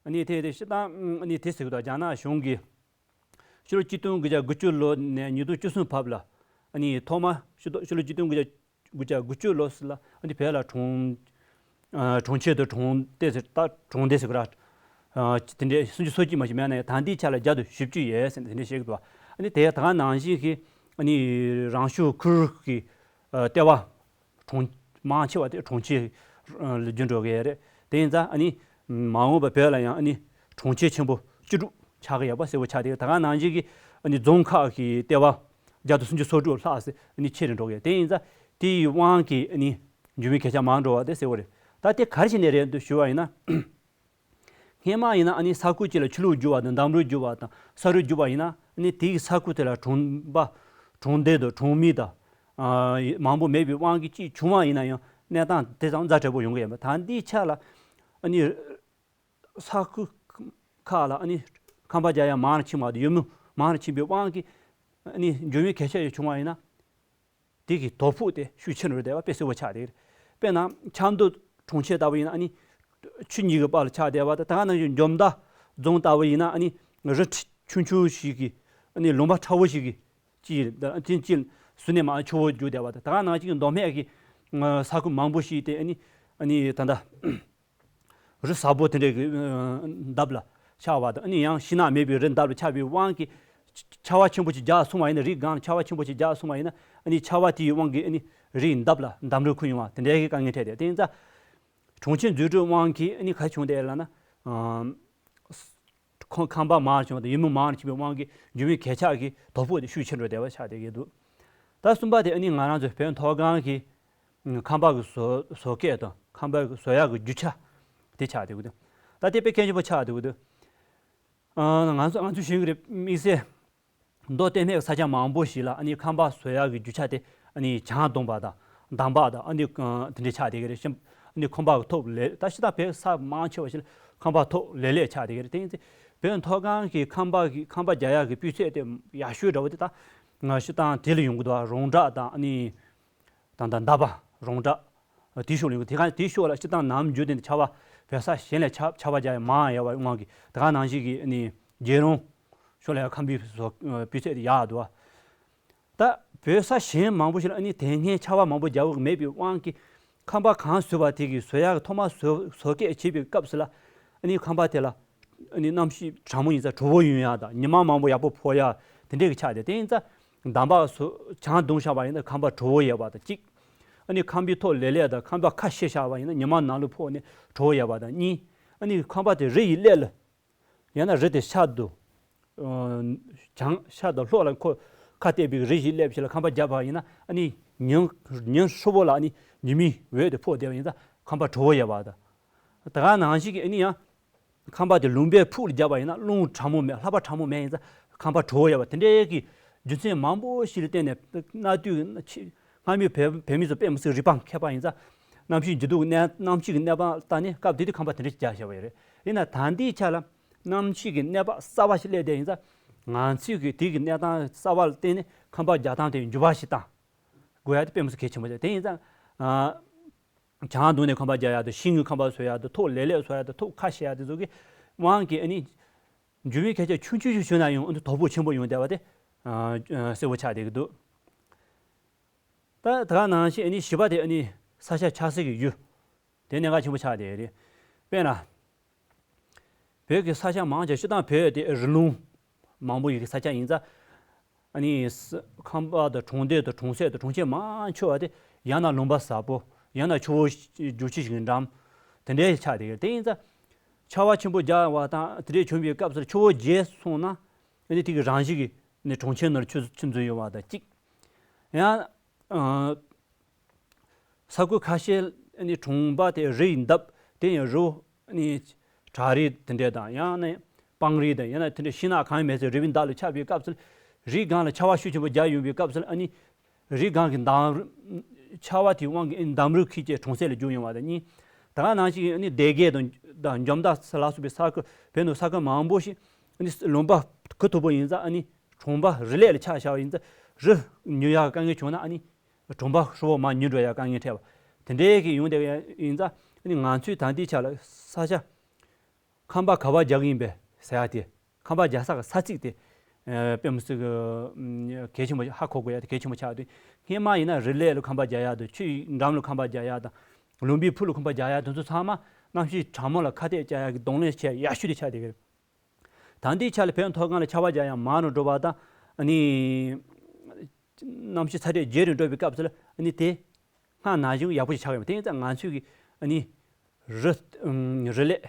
ཨ་ནི་དེ་དེ་སྤྱིར་བཏང་ཨ་ནི་དེ་ཟེར་གི་འདུག་རྒྱ་ནག་གཞུང་གིས་ཕྱི་ལོ་གཅིག་སྟོང་དགུ་བརྒྱ་དགུ་བཅུ་ལོ་ནས་ཉིས་སྟོང་བཅུ་གསུམ་བར་ལ་ཨ་ནི་ཐོག་མ་ཕྱི་ལོ་ཕྱི་ལོ་གཅིག་སྟོང་དགུ་བརྒྱ་དགུ་བརྒྱ་དགུ་བཅུ་ལོ་ཟེར་ལ་ཨ་ནི་བོད་ལ་གྲོང་། ཨ། གྲོང་ཁྱེར་དང་གྲོང་སྡེ་ཟེར། ད་གྲོང་སྡེ་ཟེར་གི་ར། ཨ། དེ་འདྲའི་སུམ་ཅུ་སོ་གཅིག་མ་ཞིག་མེད་ན་ཡང་ད་ལྟའི་ཆ་ལ་བརྒྱ་དང་བཞི་བཅུ་ཡོད་ཟེར་ནས་དེ་འདྲ་བཤད་ཀྱི་འདུག་ཨ་ནི་དེ་ད་ག་ནང་བཞིན་གྱི་ཨ་ནི་རང་བྱུང་ཁུལ་གྱི་ཨ་ལྟེ་བ། གྲོང་། མང་ཆེ་བ་དེ་གྲོང་ཁྱེར་ལ་འགྱུར་འགྲོ་གི་རེད། དེ་ཡིན་ཙང་ཨ་ནི་མ་འོངས་པ་བོད་ལ་ཡང་ཨ་ནི་གྲོང་ཁྱེར་ཆེན་པོ་བཅུ་དྲུག་ཆགས་ཀྱི་ཡོད་པ་གསལ་པོ་ཆགས་བསྡད། ད་ག་ནང་བཞིན་གྱི་ཨ་ནི་རྫོང་ཁག་གི་ལྟེ་བ་བརྒྱ་དང་སུམ་ཅུ་སོ་དྲུག་ལྷག་ཙམ་ཨ་ནི་ཆེ་རུ་འགྲོ་གི་ཡོད། དེ་ཡིན་ཙང་དེ་ཡི་དབང་གིས་ཨ་ནི་འགྱུར་མེད་གལ་ཆེ་མང་འགྲོ་བ་དེ་གསལ་པོ་རེད། ད་དེ་ག་རེ་བྱས་ནས་རེད་འདུག་ཞུ་བ་ཡིན་ན། སྔོན་མ་ཡིན་ན་ཨ་ནི་ས་ཁུལ་གཅིག་ལ་ཆུ་ལོག་རྒྱུག་པ་དང་འདམ་རུད་རྒྱུག་པ་དང་ས་རུད་རྒྱུག་པ་ཡིན་ན་ཨ་ནི་དེའི་ས་ཁུལ་དེ་ལ་གྲོང་པ། གྲོང་སྡེ་དང་གྲོང་མི་དང་། ཨ། མང་པོ་མེད་པའི་དབང་གིས་གཅིག་བྱུང་བ་ཡིན་ན་ཡང་གནས་སྟངས་དེ་ཙམ་ཛ་དྲག་པོ་ཡོང་གི་ཡོད་པ། ད་འདིའི་ཆ་ལ་ཨ་ནི་ས་ཁུལ་ཁག་ལ་ཨ་ནི་ཁང་པ་རྒྱག་ཡ་མང་རུ་ཕྱིན་པ་དང་ཡུལ་མི་མང་རུ་ཕྱིན་པའི་དབང་གིས་ཨ་ནི་འགྱུར་མེད་གལ་ཆེ་ཞིག་བྱུང་བ་ཡིན་ན། དེ་གི་དོ་ཕོག་དེ་ཤུགས་ཆེ་རུ་བསྡད་པ་དཔེ་གསལ་པོ་ཆགས་བསྡད་ཀྱི་རེད། དཔེར་ན་ཆབ་མདོ་གྲོང་ཁྱེར་ལྟ་བུ་ཡིན་ན་ཨ་ནི་ཆུ་གཉིས་ཀྱི་བར་ལ་ཆགས་བསྡད་པ་དང་། ད་ག་ནང་བཞིན་འཇོ་མདའ་རྫོང་ལྟ་བུ་ཡིན་ན་ཨ་ནི་རི་ཆུང་ཆུང་ཞིག་གི་ཨ་ནི་ལུང་པ་ཕྲ་བོ་ཞིག་གི་དཀྱིལ་དེ་དཀྱིལ་ཟུར་ནས་མར་ཆུ་བོ་རྒྱུག་བསྡད་པ་དང་། ད་ག་ནང་བཞིན་མདོ་སྨད་ཀྱི་ས་ཁུལ་མང་པོ་ཞིག་དེ་ཨ་ནི་ཨ་ནི་ད་ལྟ། རི་གཟར་པོ་དེ་འདྲའི་གི་འདབས་ལ་ཆགས་པ་དང་། ཨ་ནི་ཡང་ཤིང་ནགས་མེད་པའི་རི་འདབས་ལ་ཆགས་པའི་དབང་གིས་ཆར་པ་ཆེན་པོ་ཞིག་རྒྱག་སོང་བ་ཡིན་ན། རི་སྒང་ལ་ཆར་པ་ཆེན་པོ་ཞིག་རྒྱག་སོང་བ་ཡིན་ན། ཨ་ནི་ཆར་པ་དེའི་དབང་གིས་ཨ་ནི་རིའི་འདབས་ལ་འདམ་རུད་ཁུར་ཡོང་བ་དེ་འདྲའི་གི་དཀའ་ངལ་འཕྲད་དེ། དེ་ཡིན་ཙང་གྲོང་ཁྱེར་འཛུགས་སྐྲུན་དབང་གིས་ཨ་ནི་ག་རེ་བྱུང་བསྡད་ལབ་ན། ཁོང་ཁང་པ་མང་རུ་ཕྱིན་པ་དང་ཡུལ་མི་མང་རུ་ཕྱིན་པའི་དབང་གིས་འགྱུར་མེད་གལ་ཆེ་གི་དོ་ཕོག་དེ་ཤུགས་ཆེ་རུ་བསྡད་པ་ཆགས་བསྡད་ཀྱི་འདུག་ད་གསུམ་པ་དེ་ཨ་ནི་ང་རང་ཚོའི་བོད་མཐོ་སྒང་གི་ཁང་པ་གི་བཟོ་བཟོ་སྐད་དང་ཁང་པ་གི་བཟོ་ཡག་གི་རྒྱུ་ཆ་དེ་ཆགས་བསྡད་ཀྱི་འདུག་ད་དེ་དཔེ་གལ་ཆེན་པོ་ཆགས་བསྡད་ཀྱི་འདུག་ཨ། ང་ཚོ་ང་ཚོས་ཤེས་ཀྱི་རེད། དམིགས་བསལ་མདོ་སྟོད་སྨད་ཀྱི་ས་ཆ་མང་པོ་ཞིག་ལ་ཨ་ནི་ཁང་པ་བཟོ་ཡག་གི་རྒྱུ་ཆ་དེ་ཨ་ནི་གྱང་བརྡུངས་པ་དང་འདམ་བག་དང་ཨ་ནི་དེ་འདྲ་ཆགས་བསྡད་ཀྱི་རེད། ཨ་ནི་ཁང་པ་གི་ཐོག་ལེ། ད་ཕྱི་ད་བོད་ས་མང་ཆེ་བ་ཞིག་ལ་ཁང་པ་ཐོག་ལེ་ལེ་ཆགས་བསྡད་ཀྱི་རེད། དེ་ཡིན་ཙང་བོད་མཐོ་སྒང་གི་ཁང་པ་གི་ཁང་པ་རྒྱག་ཡག་གི་སྤུས་ཚད་དེ་ཡག་ཤོས་འདྲ་བོ་དེ་ད་ང་སྤྱིར་བཏང་དེ་ལ་ཡོང་གི་འདུག་རོང་བྲག་དང་ཨ་ནི་ད་ད་འདབས་པ་རོང་བྲག་དེའི་ཕྱོགས་ལ་ཡོང་གི། དེ་ག་དེའི་ཕྱོགས་ལ་སྤྱིར་བཏང་ནམ་རྒྱུན་དེ་ཆར་པ་བོད་ས་གཞན་ལས་ཆར་ཆར་པ་རྒྱག་ཡག་མང་ཡོད་པའི་དབང་གིས། དེ་ག་ནང་བཞིན་གྱི་ཨ་ནི་རྒྱལ་རོང་ཕྱོགས་ལ་ཡང་ཁང་པའི་བཟོ་སྤུས་ཚད་དེ་ཡག་འདུག་ད་བོད་ས་གཞན་མང་པོ་ཞིག་ལ་ཨ་ནི་དེ་སྔའི་ཆར་པ་མང་པོ་རྒྱག་གི་མེད་པའི་དབང་གིས་ཁང་པ་གང་བཟོས་པ་དེ་གི་བཟོ་ཡག་གི་ཐོག་མ་བཟོ་བཟོ་སྐད་བྱེད་པའི་སྐབས་སུ་ལ་ཨ་ནི་ཁང་པ་དེ་ལ་ཨ་ནི་གནམ་གཤིས་གྲང་མོ་ཡིན་ཙང་དྲོ་པོ་ཡོང་ཡག་དང་ཉི་མ་མང་པོ་ཡག་པོ་ཕོག་ཡག་དེ་འདྲའི་གི་ཆགས་ཏེ། དེ་ཡིན་ཙང་འདམ་བག་བཟོ་གྱང་བརྡུངས་བཞག་པ་ཡིན་ན་ཁང་པ་དྲོ་པོ་ཡོད་པ་དང་གཅིག་ཨ་ནི་ཁང་པའི་ཐོག་ལེ་ལེ་དང་ཁང་པ་ཁ་ཕྱེ་བཞག་པ་ཡིན་ན་ཉི་མ་ནང་ལ་ཕོག་ནས་དྲོ་པོ་ཡོད་པ་དང་གཉིས། ཨ་ནི་ཁང་པ་དེ་རི་ཡི་ཀླད་ལ། ཡང་ན་རི་དེ་ཤར་དུ། ཨ། བྱང་ཤར་དང་ལྷོ་ལ་ཁོ་ཁ་གཏད་པའི་རི་ཞིག་སླེབས་ཞིག་ལ་ཁང་པ་བརྒྱབ་པ་ཡིན་ན་ཨ་ནི་ཉིན་ཉིན་ཧྲིལ་པོ་ལ་ཨ་ནི་ཉི་མའི་འོད་དེ་ཕོག་བསྡད་པ་ཡིན་ཙང་ཁང་པ་དྲོ་པོ་ཡོད་པ་དང་། ད་ག་ནང་བཞིན་གྱི་ཨ་ནི་ཡང་ ཁང་པ་དེ་ལུང་པའི་ཕུག་ལ་བརྒྱབ་པ་ཡིན་ན་རླུང་གྲང་མོ་མེད། ལྷགས་པ་གྲང་མོ་མེད་ཡིན་ཙང་ཁང་པ་དྲོ་བོ་ཡོད་པ་དེ་འདྲའི་གི་རྒྱུ་མཚན་མང་པོ་ཞིག་ལ་བརྟེན་ནས། གནའ་དུས་ཀྱི་སྔ་མོའི་བོད་བོད་མི་ཚོ་དཔེ་མི་སྲིད་རིག་པ་མཁས་པ་ཡིན་ཙང་གནམ་གཤིས་འགྱུར་ལྡོག་གི་གནས། གནམ་གཤིས་ཀྱི་གནས་སྟངས་ལྟ་ནས་སྐབས་དེ་དུས་ཁང་པ་དེ་འདྲ་ཞིག་བརྒྱབ་བཞག་པ་ཡོད་རེད། ཡིན་ན་ད་ལྟའི་ཆ་ལ་གནམ་གཤིས་ཀྱི་གནས་བབ་གསར་བ་ཞིག་སླེབས་བསྡད་ཡིན་ཙང་། ང་ཚོས་ཀྱི་དེ་གི་གནས་སྟངས་གསར་བ་ལ་བརྟེན་ནས་ཁང་པ་རྒྱག་སྟངས་དེ་འགྱུར་བ་ཞིག་བཏང་དགོས་ཡ་དེ་དཔེ་མི་སྲིད་གལ་ཆེན་པོ་རེད། དེ་ཡིན་ཙང་། ཨ། གྱང་བརྡུངས་ནས་ཁང་པ་རྒྱག་ཡག་དང་། ཤིང་གི་ཁང་པ་བཟོ་ཡག་དང་། ཐོག་ལེབ་ལེབ་བཟོ་ཡག་དང་། ཐོག་ཁ་ཕྱེ་ཡག་དེ་ཚོ་གི་དབང་གིས་ཨ་ནི་འགྱུར་བའི་ཁྱད་ཆོས་ཆུང་ཆུང་ཞིག་བྱུང་ན་ཡང་ཨ་ནི་དོ་ཕོག་ཆེན་པོ་ཡོང་བསྡད་པ་དེ། ཨ། གསལ་པོ་ཆགས་བསྡད་ཀྱི་འདུག་ད་ད་ག་ནང་བཞིན་ཨ་ནི་བཞི་པ་དེ་ཨ་ནི་ས་ཆ་ཆགས་སྲིད་ཀྱི་ཡུལ། དེ་གནད་འགག་ཆེན་པོ་ཆགས་བསྡད་རེད། དཔེར་ན། བོད་ཀྱི་ས་ཆ་མང་ཆེ་སྤྱིར་བཏང་བོད་དེ་རི་ལུང་མང་པོ་ཡོད་ཀྱི་ས་ཆ་ཡིན་ཙང་། ཨ་ནི་ས་ཁང་པ་དང་གྲོང་སྡེ་དང་གྲོང་གསེབ་དང་གྲོང་ཁྱེར་མང་ཆེ་བ་དེ་ཡང་ན་ལུང་པ་ཟབ་པོ། ཡང་ན་ཆུ་བོ་རྒྱུག་ཆུ་ཞིག་གི་འགྲམ། དེ་འདྲའི་ཆགས་བསྡད་ཀྱི་རེད། དེ་ཡིན་ཙང་ཆར་པ་ཆེན་པོ་རྒྱག་པ་དང་དེ་འདྲའི་བྱུང་བའི་སྐབས་སུ་ཆུ་བོ་རྒྱས་སོང་ན། ཨ་ནི་དེ་གི་རང་བཞིན་གྱིས་ནི་གྲོང་ཁྱེར་ནང་ཆུ་ཆུ་འཛུལ་ཡོང་བ་དང་གཅིག་ཡང་། ཨ། ས་ཁུལ་ཁ་ཤས་ནི་གྲོང་པ་དེ་རིའི་འདབས། དེ་ཡང་རི་བོ་ནི་བྲག་རི་དེ་འདྲ་དང་། ཡང་ན་སྤང་རི་དང་། ཡང་ན་དེ་འདྲ་ཤིང་ནགས་གང་ཡང་མེད་ཚེ་རི་བོའི་འདབས་ལ་ཆགས་པའི་སྐབས་སུ། རིའི་སྒང་ལ་ཆར་པ་ཤུགས་ཆེན་པོ་རྒྱག་ཡོང་བའི་སྐབས་སུ། ཨ་ནི་རིའི་སྒང་གི་འདམ། ཆར་པ་དེའི་དབང་གིས་འདམ་རུད་འཁྱིལ་བྱས་གྲོང་གསེབ་ལ་རྒྱུག་ཡོང་བ་དང་གཉིས། ད་ག་ནང་བཞིན་ཨ་ནི་སྡེ་དགེ་དང་དང་འཇོ་མདའ་ལ་སོགས་པའི་ས་ཁུལ། བོད་ནང་ས་ཁུལ་མང་པོ་ཞིག་ཨ་ནི་ལུང་པ་གུ་མཐུག་པོ་ཡིན་ཙང་། ཨ་ནི་གྲོང་པ་རི་ལེབ་ལ་ཆགས་བཞག་པ་ཡིན་ཙང་རི་ཉུལ་ཡག་དཀའ་ངལ་བྱུང་ན། ཨ་ནི་གྲོང་པ་ཧྲིལ་བོ་མར་ཉུལ་འགྲོ་ཡག་དཀའ་ངལ་འཕྲད་པ་དེ་འདྲའི་གི་ཡོང་བསྡད་ཡ་ཡིན་ཙང་། ཨ་ནི་ང་ཚོས་ད་ལྟའི་ཆ་ལ་ས་ཆ་ཁང་པ་ག་པར་རྒྱག་གི་ཡིན་པས་ཟེར་ཡ་དེ། ཁང་པ་རྒྱག་ས་གི་ས་ཚིགས་དེ། ཨ། དཔེ་མི་སྲིད་གི་གལ་ཆེན་པོ། ཧ་གོ་དགོས་ཡ་དེ་གལ་ཆེན་པོ་ཆགས་འདུག་སྔོན་མ་ཡིན་ན་རི་ལེབ་ལ་ཁང་པ་རྒྱག་ཡ་དང་། ཆུའི་འགྲམ་ལ་ཁང་པ་རྒྱག་ཡ་དང་། ལུང་པའི་ཕུ་ལ་ཁང་པ་རྒྱག་ཡ་དེ་ཚོ་ཚང་མ་གནམ་གཤིས་གྲང་མོ་ལ་ཁ་གཏད་བཅག་ཡ་གི་གདོང་ལེན་བྱེད་ཡག་ཤོས་དེ་ཆགས་བསྡད་ཀྱི་རེད། ད་ལྟའི་ཆ་ལ་བོད་མཐོ་སྒང་ལ་ཆར་པ་རྒྱག་ཡ་མང་རུ་འགྲོ་བ་དང་། ཨ་ནི་གནམ་གཤིས་ཚ་དྲོད་རྒྱས་རུ་འགྲོ་བའི་སྐབས་སུ་ལ། ཨ་ནི་དེ་སྔར་ནང་བཞིན་ཡག་པོ་ཞིག་ཆགས་ཡོད་མ། དེ་ཡིན་ཙང་ང་ཚོས་ཀྱི་ཨ་ནི་རི། ཨམ། རི་ལེབ་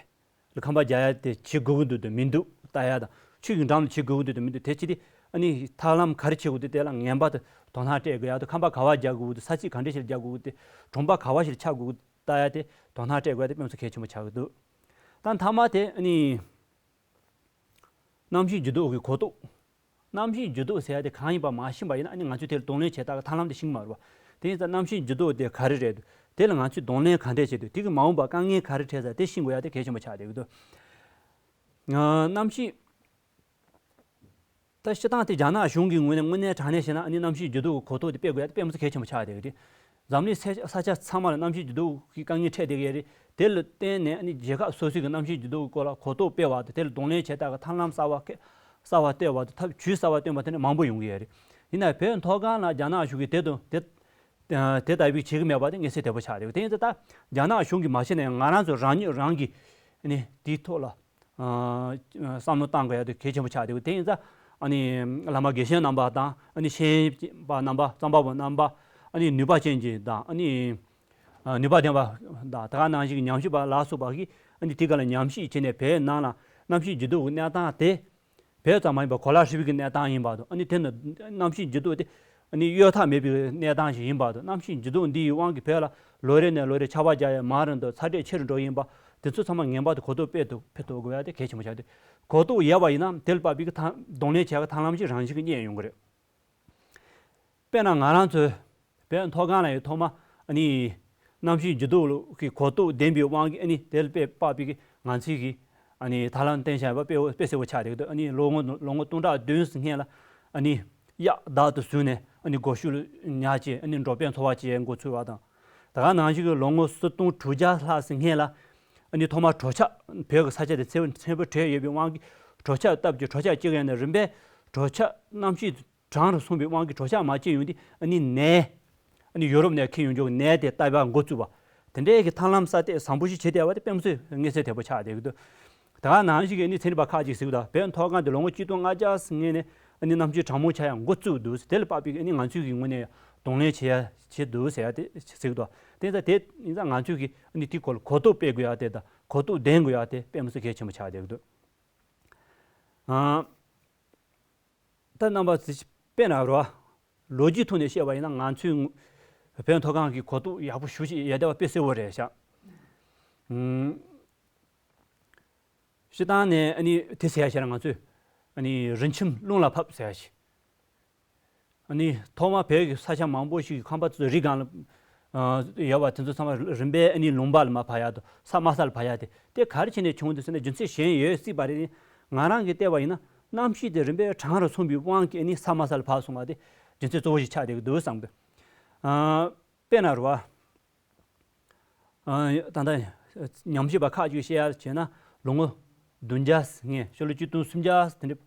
ལ་ཁང་པ་རྒྱག་ཡ་དེ་བྱེད་དགོས་ཀྱི་འདུག་དང་མི་འདུག་ལྟ་ཡ་དང་། ཆུ་ཡི་འགྲམ་ལ་བྱེད་དགོས་ཀྱི་འདུག་དང་མི་འདུག་དེ་ཅི་སྟེ། ཨ་ནི་ཐབས་ལམ་ག་རེ་བྱེད་དགོས་འདུག་དེ་ལ་ངེས་པར་དུ་དོ་སྣང་སྤྲད་དགོས་ཡ་དང་། ཁང་པ་ག་པར་རྒྱག་དགོས་འདུག་ས་ཚིགས་ག་འདྲ་ཞིག་ལ་རྒྱག་དགོས་འདུག་གྲོང་པ་ག་པར་ཞིག་ལ་ཆགས་དགོས་འདུག་ལྟ་ཡ་དེ་དོ་སྣང་སྤྲད་དགོས་ཡ་དེ་དཔེ་མི་སྲིད་གལ་ཆེན་པོ་ཆགས་ཀྱི་འདུག་ད་མཐའ་མ་དེ་ཨ་ནི། གནམ་གཤིས་འགྱུར་ལྡོག་གི་གོ་རྟོགས། གནམ་གཤིས་འགྱུར་ལྡོག་ཟེར་ཡ་དེ་གང་ཡིན་པ་མ་ཤེས་པ་ཡིན་ན། ཨ་ནི་ང་ཚོས་དེ་ལ་གདོང་ལེན་བྱེད་སྟངས་ཀྱི་ཐབས་ལམ་དེ་ཤེས་ཀྱི་མ་རེད་པ། དེ་ཡིན་ཙང་གནམ་གཤིས་འགྱུར་ལྡོག་དེ་ག་རེ་རེད་འདུག་དེ་ལ་ང་ཚོས་གདོང་ལེན་ག་འདྲས་བྱེད་འདུག་དེ་གི་མ་འོངས་པ་དཀའ་ངལ་ག་རེ་འཕྲད་ས་དེ་ཤེས་དགོས་ཡ་དེ་གལ་ཆེན་པོ་ཆགས་བསྡད་ཀྱི་འདུག་ཨ། གནམ་གཤིས། ད་སྤྱིར་བཏང་དེ་རྒྱ་ནག་གཞུང་གི་ངོས་ནས་དངོས་གནས་དྲང་གནས་བཤད་ན། ཨ་ནི་གནམ་གཤིས་འགྱུར་ལྡོག་གི་གོ་རྟོགས་དེ་སྤེལ་དགོས་ཡ་དེ་དཔེ་མི་སྲིད་གལ་ཆེན་པོ་ཆགས་བསྡད་ཀྱི་རེད། འཛམ་གླིང་ས་ས་ཆ་ཚང་མ་ལ་གནམ་གཤིས་འགྱུར་ལྡོག་གི་དཀའ་ངལ་འཕྲད་བསྡད་ཀྱི་ཡོད་རེད། དེ་ལ་བརྟེན་ནས་ཨ་ནི་རྒྱལ་ཁབ་སོ་སོའི་གི་གནམ་གཤིས་འགྱུར་ལྡོག་གི་སྐོར་ལ་གོ་རྟོགས་སྤེལ་བ་དང་། དེ་ལ་གདོང་ལེན་བྱེད་སྟངས་ཀྱི་ཐབས་ལམ་གསར་བ་གསར་བ་བཏོད་པ་དང་། ཐབས་ཇུས་གསར་བ་བཏོན་པ་དེ་འདྲ་མང་པོ་ཡོང་གི་ཡོད་རེད། ཡིན་ནའི་བོད་མཐོ་སྒང་ལ་རྒྱ་ནག་གཞུང་གིས་དེ་དང་དེ་དེ་ལྟ་བུའི་བྱེད་ཀྱི་མེད་པ་དེ་མངོན་གསལ་དོད་པོ་ཆགས་རེད། དེ་ཡིན་ཙང་ད་རྒྱ་ནག་གཞུང་གིས་མ་བྱས་ན་ཡང་ང་རང་ཚོ་རང་ཉིད་རང་གིས་ཨ་ནི་དེའི་ཐོག་ལ། ཨ། བསམ་བློ་བཏང་དགོས་ཡ་དེ་གལ་ཆེན་པོ་ཆགས་འདུག་དེ་ཡིན་ཙང་ཨ་ནི་བླ་མ་དགེ་བཤེས་རྣམ་པ་དང་། ཨ་ནི་ཤེས་ཡོན་པ་རྣམ་པ། རྩོམ་པ་པོ་རྣམ་པ། ཨ་ནི་ནུས་པ་ཅན་གྱི་དང་། ཨ་ནི་ནུས་པ་ལྡན་པ་དང་། ད་ག་ནང་བཞིན་གྱི་ཉམས་ཞིབ་པ་ལ་སོགས་པ་གིས་ཨ་ནི་དེ་ག་ལ་ཉམས་ཞིབ་བྱས་ནས། བོད་ནང་ལ་གནམ་གཤིས་འགྱུར་ལྡོག་གི་གནས་སྟངས་དེ་བོད་ཙམ་མ་ཡིན་པར་གོ་ལ་ཧྲིལ་པོའི་གི་གནས་སྟངས་ཡིན་པ་དང་། ཨ་ནི་དེ་ནི་གནམ་གཤིས་འགྱུར་ལྡོག་དེ་ཨ་ནི་གཡོལ་ཐབས་མེད་པའི་གནས་སྟངས་ཤིག་ཡིན་པ་དང་། གནམ་གཤིས་འགྱུར་ལྡོག་འདི་ཡི་དབང་གིས་བོད་ལ་ལོ་རེ་ནས་ལོ་རེ་ཆར་པ་རྒྱག་ཡ་མང་རུ་འགྲོ། ཚ་དྲོད་ཆེ་རུ་འགྲོ་ཡིན་པ། དེ་ཚོ་ཚང་མ་ངེས་པར་དུ་གོ་རྟོགས་སྤེལ་དུ་ཕེབས་ཐུབ་དགོས་ཡ་དེ་གལ་ཆེན་པོ་ཆགས་ཏེ། གོ་རྟོགས་ཡོད་པ་ཡིན་ན་དེ་ལ་དཔག་པའི་གི་ཐབས་གདོང་ལེན་བྱེད་ཡ་གི་ཐབས་ལམ་ཞིག་རང་བཞིན་གྱིས་རྙེད་ཡོང་གི་རེད། དཔེར་ན་ང་རང་ཚོའི་བོད་མཐོ་སྒང་ལ་ཡི་ཐོག་མ་ཨ་ནི་གནམ་གཤིས་འགྱུར་ལྡོག་གི་གོ་རྟོགས་ལྡན་པའི་དབང་གིས། ཨ་ནི་དེ་ལ་དཔེ་དཔག་པའི་གི་ང་ཚོའི་གི་ཨ་ནི་ཐབས་ལམ་བསྟེན་བྱ་བ་དཔེ་དཔེ་གསལ་པོ་ཆགས་བསྡད་ཀྱི་འདུག་ཨ་ནི་ལོ་ངོ་ལོ་ངོ་སྟོང་ཕྲག་བདུན་ཙམ་སྔོན་ལ་ཨ་ནི་གཡག་བདག་ཏུ་བཟུང་ནས། ཨ་ནི་སྒོ་ཕྱུགས་ཉར་བྱས། ཨ་ནི་འབྲོག་པའི་འཚོ་བ་སྐྱེལ་འགོ་ཚུགས་པ་དང་། ད་ག་ནང་བཞིན་གྱི་ལོ་ངོ་སུམ་སྟོང་དྲུག་བརྒྱ་ལྷག་ཙམ་སྔོན་ལ་ཨ་ནི་ཐོག་མར་གྲོ་ཆག་བོད་ཀྱི་ས་ཆ་དེ་ཚན་ཚན་པོ་བྲལ་ཡོད་པའི་དབང་གིས་གྲོ་ཆག་བཏབ་ཀྱི། གྲོ་ཆག་སྐྱེ་གི་ཡོད་ནས། རིམ་པས་གྲོ་ཆག་གནམ་གཤིས་གྲང་རུ་སོང་བའི་དབང་གིས་གྲོ་ཆག་མ་སྐྱེ་ཡོང་དུས། ཨ་ནི་ནས་ཨ་ནི་ཡུ་རོབ་ནས་འཁྱེར་ཡོང་རྒྱུ་ནས་དེ་བཏབ་པ་འགོ་བཙུགས་པ། དེ་འདྲའི་གི་ཐབས་ལམ་གསར་གཏོད་བཟང་པོ་ཞིག་བྱས་བསྡད་པ་དེ་དཔེ་མི་སྲིད་མངོན་གསལ་དོད་པོ་ཆགས་བསྡད་ཀྱི་འདུག་ད་ག་ནང་བཞིན་གྱི་ཨ་ནི་ཚན་རིག་པ་ཁག་ཅིག་ཟེར་གྱི་འདུག་བོད་མཐོ་སྒང་དེ་ལོ་ངོ་གཅིག་སྟོང་ལྔ་བརྒྱ་ཙམ་སྔོན་ནས་ཨ་ནི་གནམ་གཤིས་གྲང་མོ་ཆགས་ཡ་འགོ་བཙུགས་འདུག་དེ་ལ་དཔག་པའི་ཨ་ནི་ང་ཚོས་ཀྱི་ངོས་ནས་གདོང་ལེན་བྱེད་ཡ་བྱེད་འདུག་ཟེར་ཡ་དེ་ཟེར་གྱི་འདུག་དེ་ཙང་དེ་ཡིན་ཙང་ང་ཚོས་ཀྱི་ཨ་ནི་དེའི་སྐོར་ལ་གོ་རྟོགས་སྤེལ་དགོས་ཡ་དེ་དང་། གོ་རྟོགས་ལྡན་དགོས་ཡ་དེ་དཔེ་མི་སྲིད་གལ་ཆེན་པོ་ཆགས་བསྡད་ཀྱི་འདུག་ཨ། ད་རྣམ་པ་ཚོས་དཔེར་ན་རོ། ལོ་རྒྱུས་ཐོག་ནས་བཤད་པ་ཡིན་ན། ང་ཚོའི་བོད་མཐོ་སྒང་གི་གོ་རྟོགས་ཡག་པོ་ཞེ་པོ་ཅིག་ཡོད་བསྡད་པ་དཔེ་གསལ་པོ་རེད་ཤག་ཨུམ། སྤྱིར་བཏང་ནས་ཨ་ནི་དེ་ཟེར་ཡ་ཞིག་ལ་ང་ཚོས་ཨ་ནི་རི་ཁྱིམ་རླུང་ལ་ཕབ་ཟེར་ཡ་ཞིག་ཨ་ནི་ཐོག་མར་བོད་ཀྱི་ས་ཆ་མང་པོ་ཞིག་གི་ཁང་པ་ཚོ་རི་སྒང་ལ་ཨ་ཡོད་པ་དེ་ཚོ་ཚང་མ་རིམ་པས་ཨ་ནི་ལུང་པ་ལ་མར་བབས་ཡ་དང་ས་དམའ་ས་ལ་བབས་ཡ་དེ་དེ་ག་རེ་བྱས་ནས་བྱུང་འདུག་ཟེར་ན། རྒྱུ་མཚན་གཞན་ཡོད་སྲིད་པ་རེད། ང་རང་གིས་བལྟས་པ་ཡིན་ན་གནམ་གཤིས་དེ་རིམ་པས་གྲང་རུ་སོང་བའི་དབང་གིས་ཨ་ནི་ས་དམའ་ས་ལ་བབས་སོང་བ་དེ་རྒྱུ་མཚན་གཙོ་བོ་ཞིག་ཆགས་བསྡད་ཀྱི་འདུག་བསམ་གི། ཨ་དཔེར་ན་རེད་བ། ཨ་ད་ལྟ་ཉམས་ཞིབ་པ་ཁག་ཅིག་བཤད་ཡ་བྱས་ན་ལོ་ངོ་བདུན་བརྒྱ་སྔོན་ཕྱི་ལོ་ཆིག་སྟོང་སུམ་བརྒྱ་དེ་འདྲ་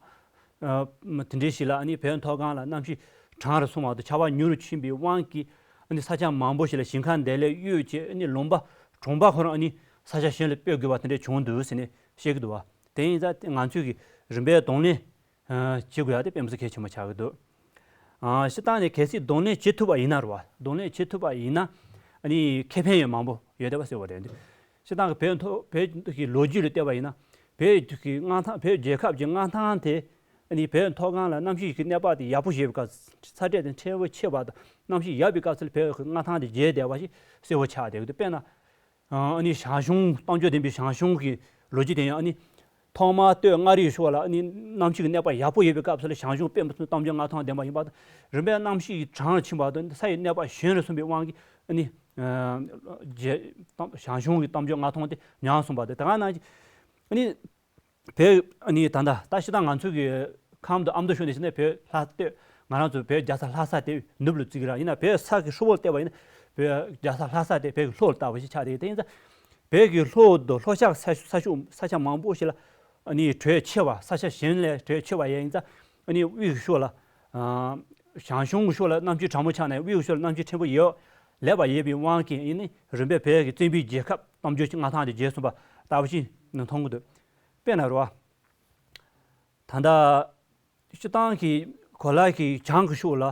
ཨ་དེ་འདྲའི་ཞིག་ལ་ཨ་ནི་བོད་མཐོ་སྒང་ལ་གནམ་གཤིས་གྲང་རུ་སོང་བ་དང་ཆར་པ་ཉུང་རུ་ཕྱིན་པའི་དབང་གིས་ཨ་ནི་ས་ཆ་མང་པོ་ཞིག་ལ་ཞིང་ཁ་འདེབས་ལས་གཡོལ་བྱས་ཨ་ནི་ལུང་པ་གྲོང་པ་ཁོ་རང་ཨ་ནི་ས་ཆ་གཞན་ལ་སྤོས་དགོས་པ་དེ་འདྲ་བྱུང་འདུག་ཟེར་ནས་བཤད་ཀྱི་འདུག་བ། དེ་ཡིན་ཙང་ང་ཚོས་ཀྱི་རིམ་པས་གདོང་ལེན་བྱེད་དགོས་ཡ་དེ་དཔེ་མི་སྲིད་གལ་ཆེན་པོ་ཆགས་ཀྱི་འདུག་ཨ་སྤྱིར་བཏང་ནས་གལ་སྲིད་གདོང་ལེན་བྱེད་ཐུབ་པ་ཡིན་ན་རེད་བ། གདོང་ལེན་བྱེད་ཐུབ་པ་ཡིན་ན་ཨ་ནི་ཁེ་ཕན་ཡང་མང་པོ་ཡོད་བསྡད་པ་ཟེར་བ་རེད། སྤྱིར་བཏང་གི་བོད་མཐོ་བོད་ཀྱི་ལོ་རྒྱུས་ལ་བལྟས་པ་ཡིན་ན་བོད་ཀྱི་མངའ་ཐང་བོད་རྒྱལ་ཁབ་ཀྱི་མངའ་ཐང་དེ་ཨ་ནི་བོད་མཐོ་སྒང་ལ་གནམ་གཤིས་ཀྱི་གནས་བབ་དེ་ཡག་པོ་ཡོད་པའི་སྐབས། ཚ་དྲོད་དེ་ཕྲན་བུ་ཆེ་བ་དང་གནམ་གཤིས་ཡག་པའི་སྐབས་སུ་བོད་ཀྱི་མངའ་ཐང་དེ་རྒྱས་བསྡད་པ་ཞིག་གསལ་པོ་ཆགས་བསྡད་ཀྱི་འདུག་དཔེར་ན། ཨ་ནི་ཞང་ཞུང་གཏམ་རྒྱུད་ལྡན་པའི་ཞང་ཞུང་གི་ལོ་རྒྱུས་དེ་ཡང་ཨ་ནི་ཐོག་མར་སྟོད་མངའ་རིས་ཕྱོགས་ལ་ཨ་ནི་གནམ་གཤིས་ཀྱི་གནས་བབ་ཡག་པོ་ཡོད་པའི་སྐབས་སུ་ལ་ཞང་ཞུང་དཔེ་མི་སྲིད་གཏམ་རྒྱུད་མངའ་ཐང་ལྡན་པ་ཡིན་པ་དང་། རིམ་པས་གནམ་གཤིས་ཀྱི་གྲང་ཕྱིན་པ་དང་ས་ཡི་གནས་བབ་ཞན་རུ་སོང་བའི་དབང་གིས་ཨ་ནི་རྗེ་ཞང་ཞུང་གི་གཏམ་རྒྱུད་མངའ་ཐང་དེ་ཉམས་སོང་བ་དང་། དེ་ག་ནང་བཞིན་ཨ་ནི། བོད་ཨ་ནི་ད་ལྟ་ད་སྤྱིར་བཏང་ང་ཚོ་གི་ཁམས་དང་ཨ་མདོ་ཕྱོགས་ནས་བྱས་ན་བོད་ལྷ་སྟོད་ང་རང་ཚོ་བོད་རྒྱལ་ས་ལྷ་ས་དེ་ནུབ་ལ་བརྩི་གི་ར། ཡིན་ན་བོད་ས་གི་ཧྲིལ་པོར་བལྟས་པ་ཡིན་ན་བོད་རྒྱལ་ས་ལྷ་ས་དེ་བོད་ཀྱི་ལྷོ་ལ་ལྟ་བུ་ཞིག་ཆགས་བསྡད་ཡོད། དེ་ཡིན་ཙང་བོད་ཀྱི་ལྷོ་དང་ལྷོ་ཤར་ས་ས་ཕྱོགས་ས་ཆ་མང་པོ་ཞིག་ལ་ཨ་ནི་དྲོད་ཆེ་བ། ས་ཆ་གཞན་ལས་དྲོད་ཆེ་བ་ཡང་ཡིན་ཙང་ཨ་ནི་དབུས་ཀྱི་ཕྱོགས་ལ་ཨ་ཞང་ཞུང་གི་ཕྱོགས་ལ་གནམ་གཤིས་གྲང་མོ་ཆགས་ནས་དབུས་ཀྱི་ཕྱོགས་ལ་གནམ་གཤིས་ཕྲན་བུ་ཡོད་ལེགས་པ་ཡོད་པའི་དབང་གིས་ཨ་ནི་རིམ་པས་བོད་ཀྱི་བཙན་པོའི་རྒྱལ་ཁབ་གཏམ་རྒྱུད་ཀྱི་མངའ་ཐང་དེ་རྒྱས་སོང་བ་ལྟ་བུ་ཞིག་མཐོང་གི་འདུག་དཔེར་ན་རེད་བ། ད་ལྟ་སྤྱིར་བཏང་གི་གོ་ལ་གི་བྱང་གི་ཕྱོགས་ལ་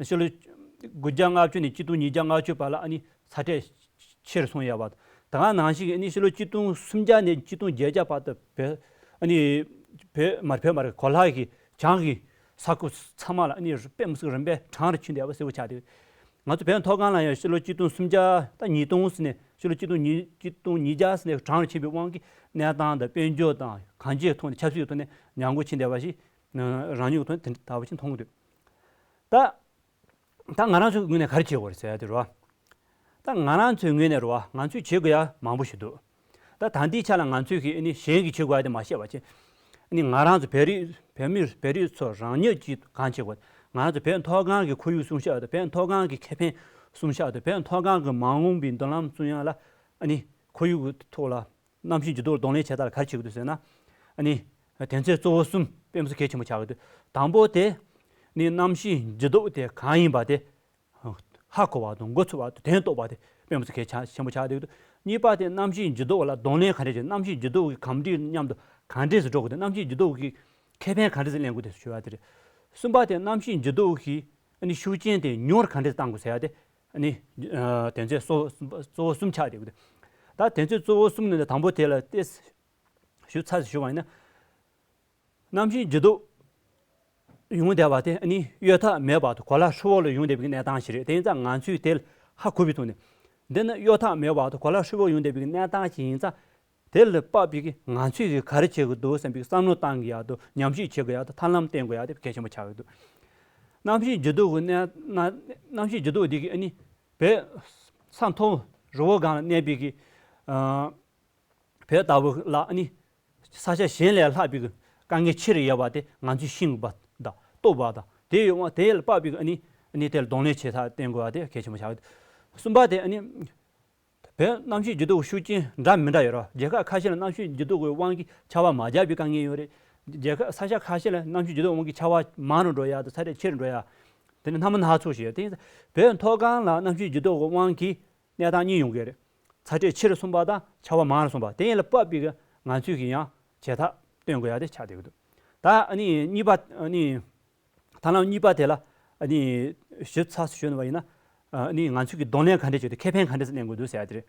ཕྱི་ལོ་དགུ་བརྒྱ་ལྔ་བཅུ་ནས་ཆིག་སྟོང་ཉིས་བརྒྱ་ལྔ་བཅུ་བར་ལ་ཨ་ནི་ཚ་དྲོད་ཆེ་རུ་སོང་ཡོད་པ། ད་ག་ནང་བཞིན་ཨ་ནི་ཕྱི་ལོ་ཆིག་སྟོང་སུམ་བརྒྱ་ནས་ཆིག་སྟོང་བརྒྱད་བརྒྱ་བར་དུ་བོད་ཨ་ནི་བོད་མར་བོད་མར་གོ་ལ་གི་བྱང་གི་ས་ཁུལ་ཚང་མ་ལ་ཨ་ནི་དཔེ་མི་སྲིད་རིམ་པས་གྲང་རུ་ཕྱིན་བསྡད་པ་གསལ་པོ་ཆགས་ཏེ། ང་ཚོ་བོད་མཐོ་སྒང་ལ་ཡང་ཕྱི་ལོ་ཆིག་སྟོང་སུམ་བརྒྱ་དང་ཉིས་སྟོང་ཟེར་ནས་ཕྱི་ལོ་ཆིག་སྟོང་ཉིས་ཆིག་སྟོང་ཉིས་བརྒྱ་ཟེར་ནས་གྲང་རུ་ཕྱིན་པའི་དབང་གིས་གནས་སྟངས་དང་དཔལ་འབྱོར་དང་གང་ཅིའི་ཐོག་ནས་ཆབ་སྲིད་ཀྱི་ཐོག་ནས་ཉམས་རྒུད་ཕྱིན་བསྡད་པ་ཞིག་རང་ཉིད་ཀྱི་ཐོག་ནས་དེ་འདྲ་ལྟ་བུ་ཞིག་མཐོང་གི་འདུག་ད་ད་ང་རང་ཚོའི་ངོས་ནས་ག་རེ་བྱེད་དགོས་རེད་ཟེར་ཡ་དེ་རེད་བ། ད་ང་རང་ཚོའི་ངོས་ནས་རེད་བ། ང་ཚོས་བྱེད་དགོས་ཡ་མང་པོ་ཞིག་འདུག་ད་ད་ལྟའི་ཆ་ལ་ང་ཚོས་ཀྱིས་ཨ་ནི་གཞན་གྱིས་བྱེད་དགོས་ཡ་དེ་མ་བཤད་པ་བྱས། ཨ་ནི་ང་རང་ཚོ་བོད་རིགས་བོད་མི་བོད་རིགས་ཚོ་རང་ཉིད་ཀྱིས་གང་བྱེད་དགོས། ང་རང་ཚོ་བོད་མཐོ་སྒང་གི་ཁོར་ཡུག་སྲུང་སྐྱོབ་དང་བོད་མཐོ་སྒང་གི་ཁེ་ཕན་སྲུང་སྐྱོབ་དང་བོད་མཐོ་སྒང་གི་མ་འོངས་པའི་མདུན་ལམ་བསྐྲུན་ཡ་ལ་ཨ་ནི་ཁོར་ཡུག་གི་ཐོག་ལ་གནམ་གཤིས་འགྱུར་ལྡོག་གདོང་ལེན་བྱེད་སྟངས་ལ་ག་རེ་བྱེད་ཀྱི་འདུག་ཟེར་ན། ཨ་ནི་དོན་ཚན་གཙོ་བོ་གསུམ་དཔེ་མི་སྲིད་གལ་ཆེན་པོ་ཆགས་ཀྱི་འདུག་དང་པོ་དེ་ནི་གནམ་གཤིས་འགྱུར་ལྡོག་དེ་གང་ཡིན་པ་དེ་ཧ་གོ་བ་དང་མགོ་ཚོས་པ་དང་དོན་རྟོགས་པ་དེ་དཔེ་མི་སྲིད་གལ་ཆེན་པོ་ཆགས་བསྡད་ཀྱི་འདུག་གཉིས་པ་དེ་གནམ་གཤིས་འགྱུར་ལྡོག་ལ་གདོང་ལེན་ག་འདྲས་བྱེད། གནམ་གཤིས་འགྱུར་ལྡོག་གི་གོམས་འདྲིས་མཉམ་དུ་ག་འདྲས་སུ་འགྲོ་དགོས་དེ། གནམ་གཤིས་འགྱུར་ལྡོག་གི་ཁེ་ཕན་ག་འདྲས་སུ་ལེན་དགོས་དེ་ཞུ་བ་དེ་རེད། གསུམ་པ་དེ་གནམ་གཤིས་འགྱུར་ལྡོག་གི་ཨ་ནི་ཤུགས་རྐྱེན་དེ་ཉུང་རུ་ག་འདྲས་བཏང་དགོས་ཟེར་ཡ་དེ་ཨ་ནི་དོན་ཚན་གཙོ་བོ་གསུམ་ཆགས་བསྡད་ཀྱི་འདུག་ད་དོན་ཚན་གཙོ་བོ་གསུམ་ནི་དང་པོ་དེ་ལ་ཏོག་ཙམ་ཞིབ་ཚགས་སུ་ཞུ་བ་ཡིན་ན། གནམ་གཤིས་འགྱུར་ལྡོག་ཡོང་བསྡད་པ་དེ་ཨ་ནི་གཡོལ་ཐབས་མེད་པར་དུ་གོ་ལ་ཧྲིལ་པོ་ལ་ཡོང་བསྡད་པའི་གནས་སྟངས་ཤིག་རེད། དེ་ཡིན་ཙང་ང་ཚོས་དེ་ལ་ཧ་གོ་བའི་ཐོག་ནས། འདི་ནི་གཡོལ་ཐབས་མེད་པར་དུ་གོ་ལ་ཧྲིལ་པོ་ཡོང་བསྡད་པའི་གནས་སྟངས་ཤིག་ཡིན་ཙང་། དེ་ལ་དཔག་པའི་ང་ཚོས་གི་ག་རེ་བྱེད་དགོས་འདུག་བསམ་པའི་བསམ་བློ་བཏང་གི་ཡག་དང་ཉམས་ཞིབ་བྱེད་དགོས་ཡག་དང་ཐབས་ལམ་བསྟེན་དགོས་ཡག་དེ་གལ་ཆེན་པོ་ཆགས་ཀྱི་འདུག་གནམ་གཤིས་འགྱུར་ལྡོག་གི་གནས་གནམ་གཤིས་འགྱུར་ལྡོག་འདི་གི་ཨ་ནི་བོད་ས་མཐོ་རི་བོ་སྒང་ལ་གནས་པའི་གི་ཨ། བོད་ལྟ་བུ་ལ་ཨ་ནི་ས་ཆ་གཞན་ལས་ལྷག་པའི་དཀའ་ངལ་ཆེ་རུ་ཡོད་པ་དེ་ང་ཚོས་ཤེས་དགོས་པ་དང་རྟོགས་པ་དང་དེ་ཡོད་དབང་དེ་ལ་དཔག་པའི་ཨ་ནི་ཨ་ནི་དེ་ལ་གདོང་ལེན་བྱེད་ཐབས་བསྟེན་དགོས་པ་དེ་གལ་ཆེན་པོ་ཆགས་ཡོད། གསུམ་པ་དེ་ཨ་ནི་བོད་གནམ་གཤིས་འགྱུར་ལྡོག་ཤུགས་རྐྱེན་འདྲ་མི་འདྲ་ཡོད་རེད། རྒྱལ་ཁབ་ཁ་ཤས་ལ་གནམ་གཤིས་འགྱུར་ལྡོག་གི་དབང་གིས་ཆར་པ་མ་རྒྱག་པའི་དཀའ་ངལ་ཡོད་རེད། རྒྱལ་ཁབ་ས་ཆ་ཁ་ཤས་ལ་གནམ་གཤིས་འགྱུར་ལྡོག་དབང་གིས་ཆར་པ་མང་རུ་འགྲོ་ཡག་དང་ཚ་དྲོད་ཆེ་རུ་འགྲོ་ཡག་དེ་ནི་སྣ་མིན་སྣ་ཚོགས་ཤིག་ཡོད། དེ་ཡིན་ཙང་བོད་མཐོ་སྒང་ལ་གནམ་གཤིས་འགྱུར་ལྡོག་གི་དབང་གིས་གནས་སྟངས་གཉིས་ཡོང་གི་རེད། ཚ་དྲོད་ཆེ་རུ་སོང་པ་དང་ཆར་པ་མང་རུ་སོང་པ། དེ་ཡིན་ལ་དཔག་པའི་གི་ང་ཚོས་ཀྱི་ཡང་བྱེད་ཐབས་སྟོན་དགོས་ཡ་དེ་ཆགས་བསྡད་ཀྱི་འདུག་ད་ཨ་ནི་གཉིས་པ་ཨ་ནི་ཐབས་ལམ་གཉིས་པ་དེ་ལ་ཨ་ནི་ཞིབ་ཚགས་སུ་ཞུས་པ་ཡིན་ན་ཨ་ནི་ང་ཚོས་ཀྱི་གདོང་ལེན་ག་འདྲས་བྱེད་དགོས། ཁེ་ཕན་ག་འདྲས་ལེན་དགོས་འདུག་ཟེར་ཡ་དེ་རེད།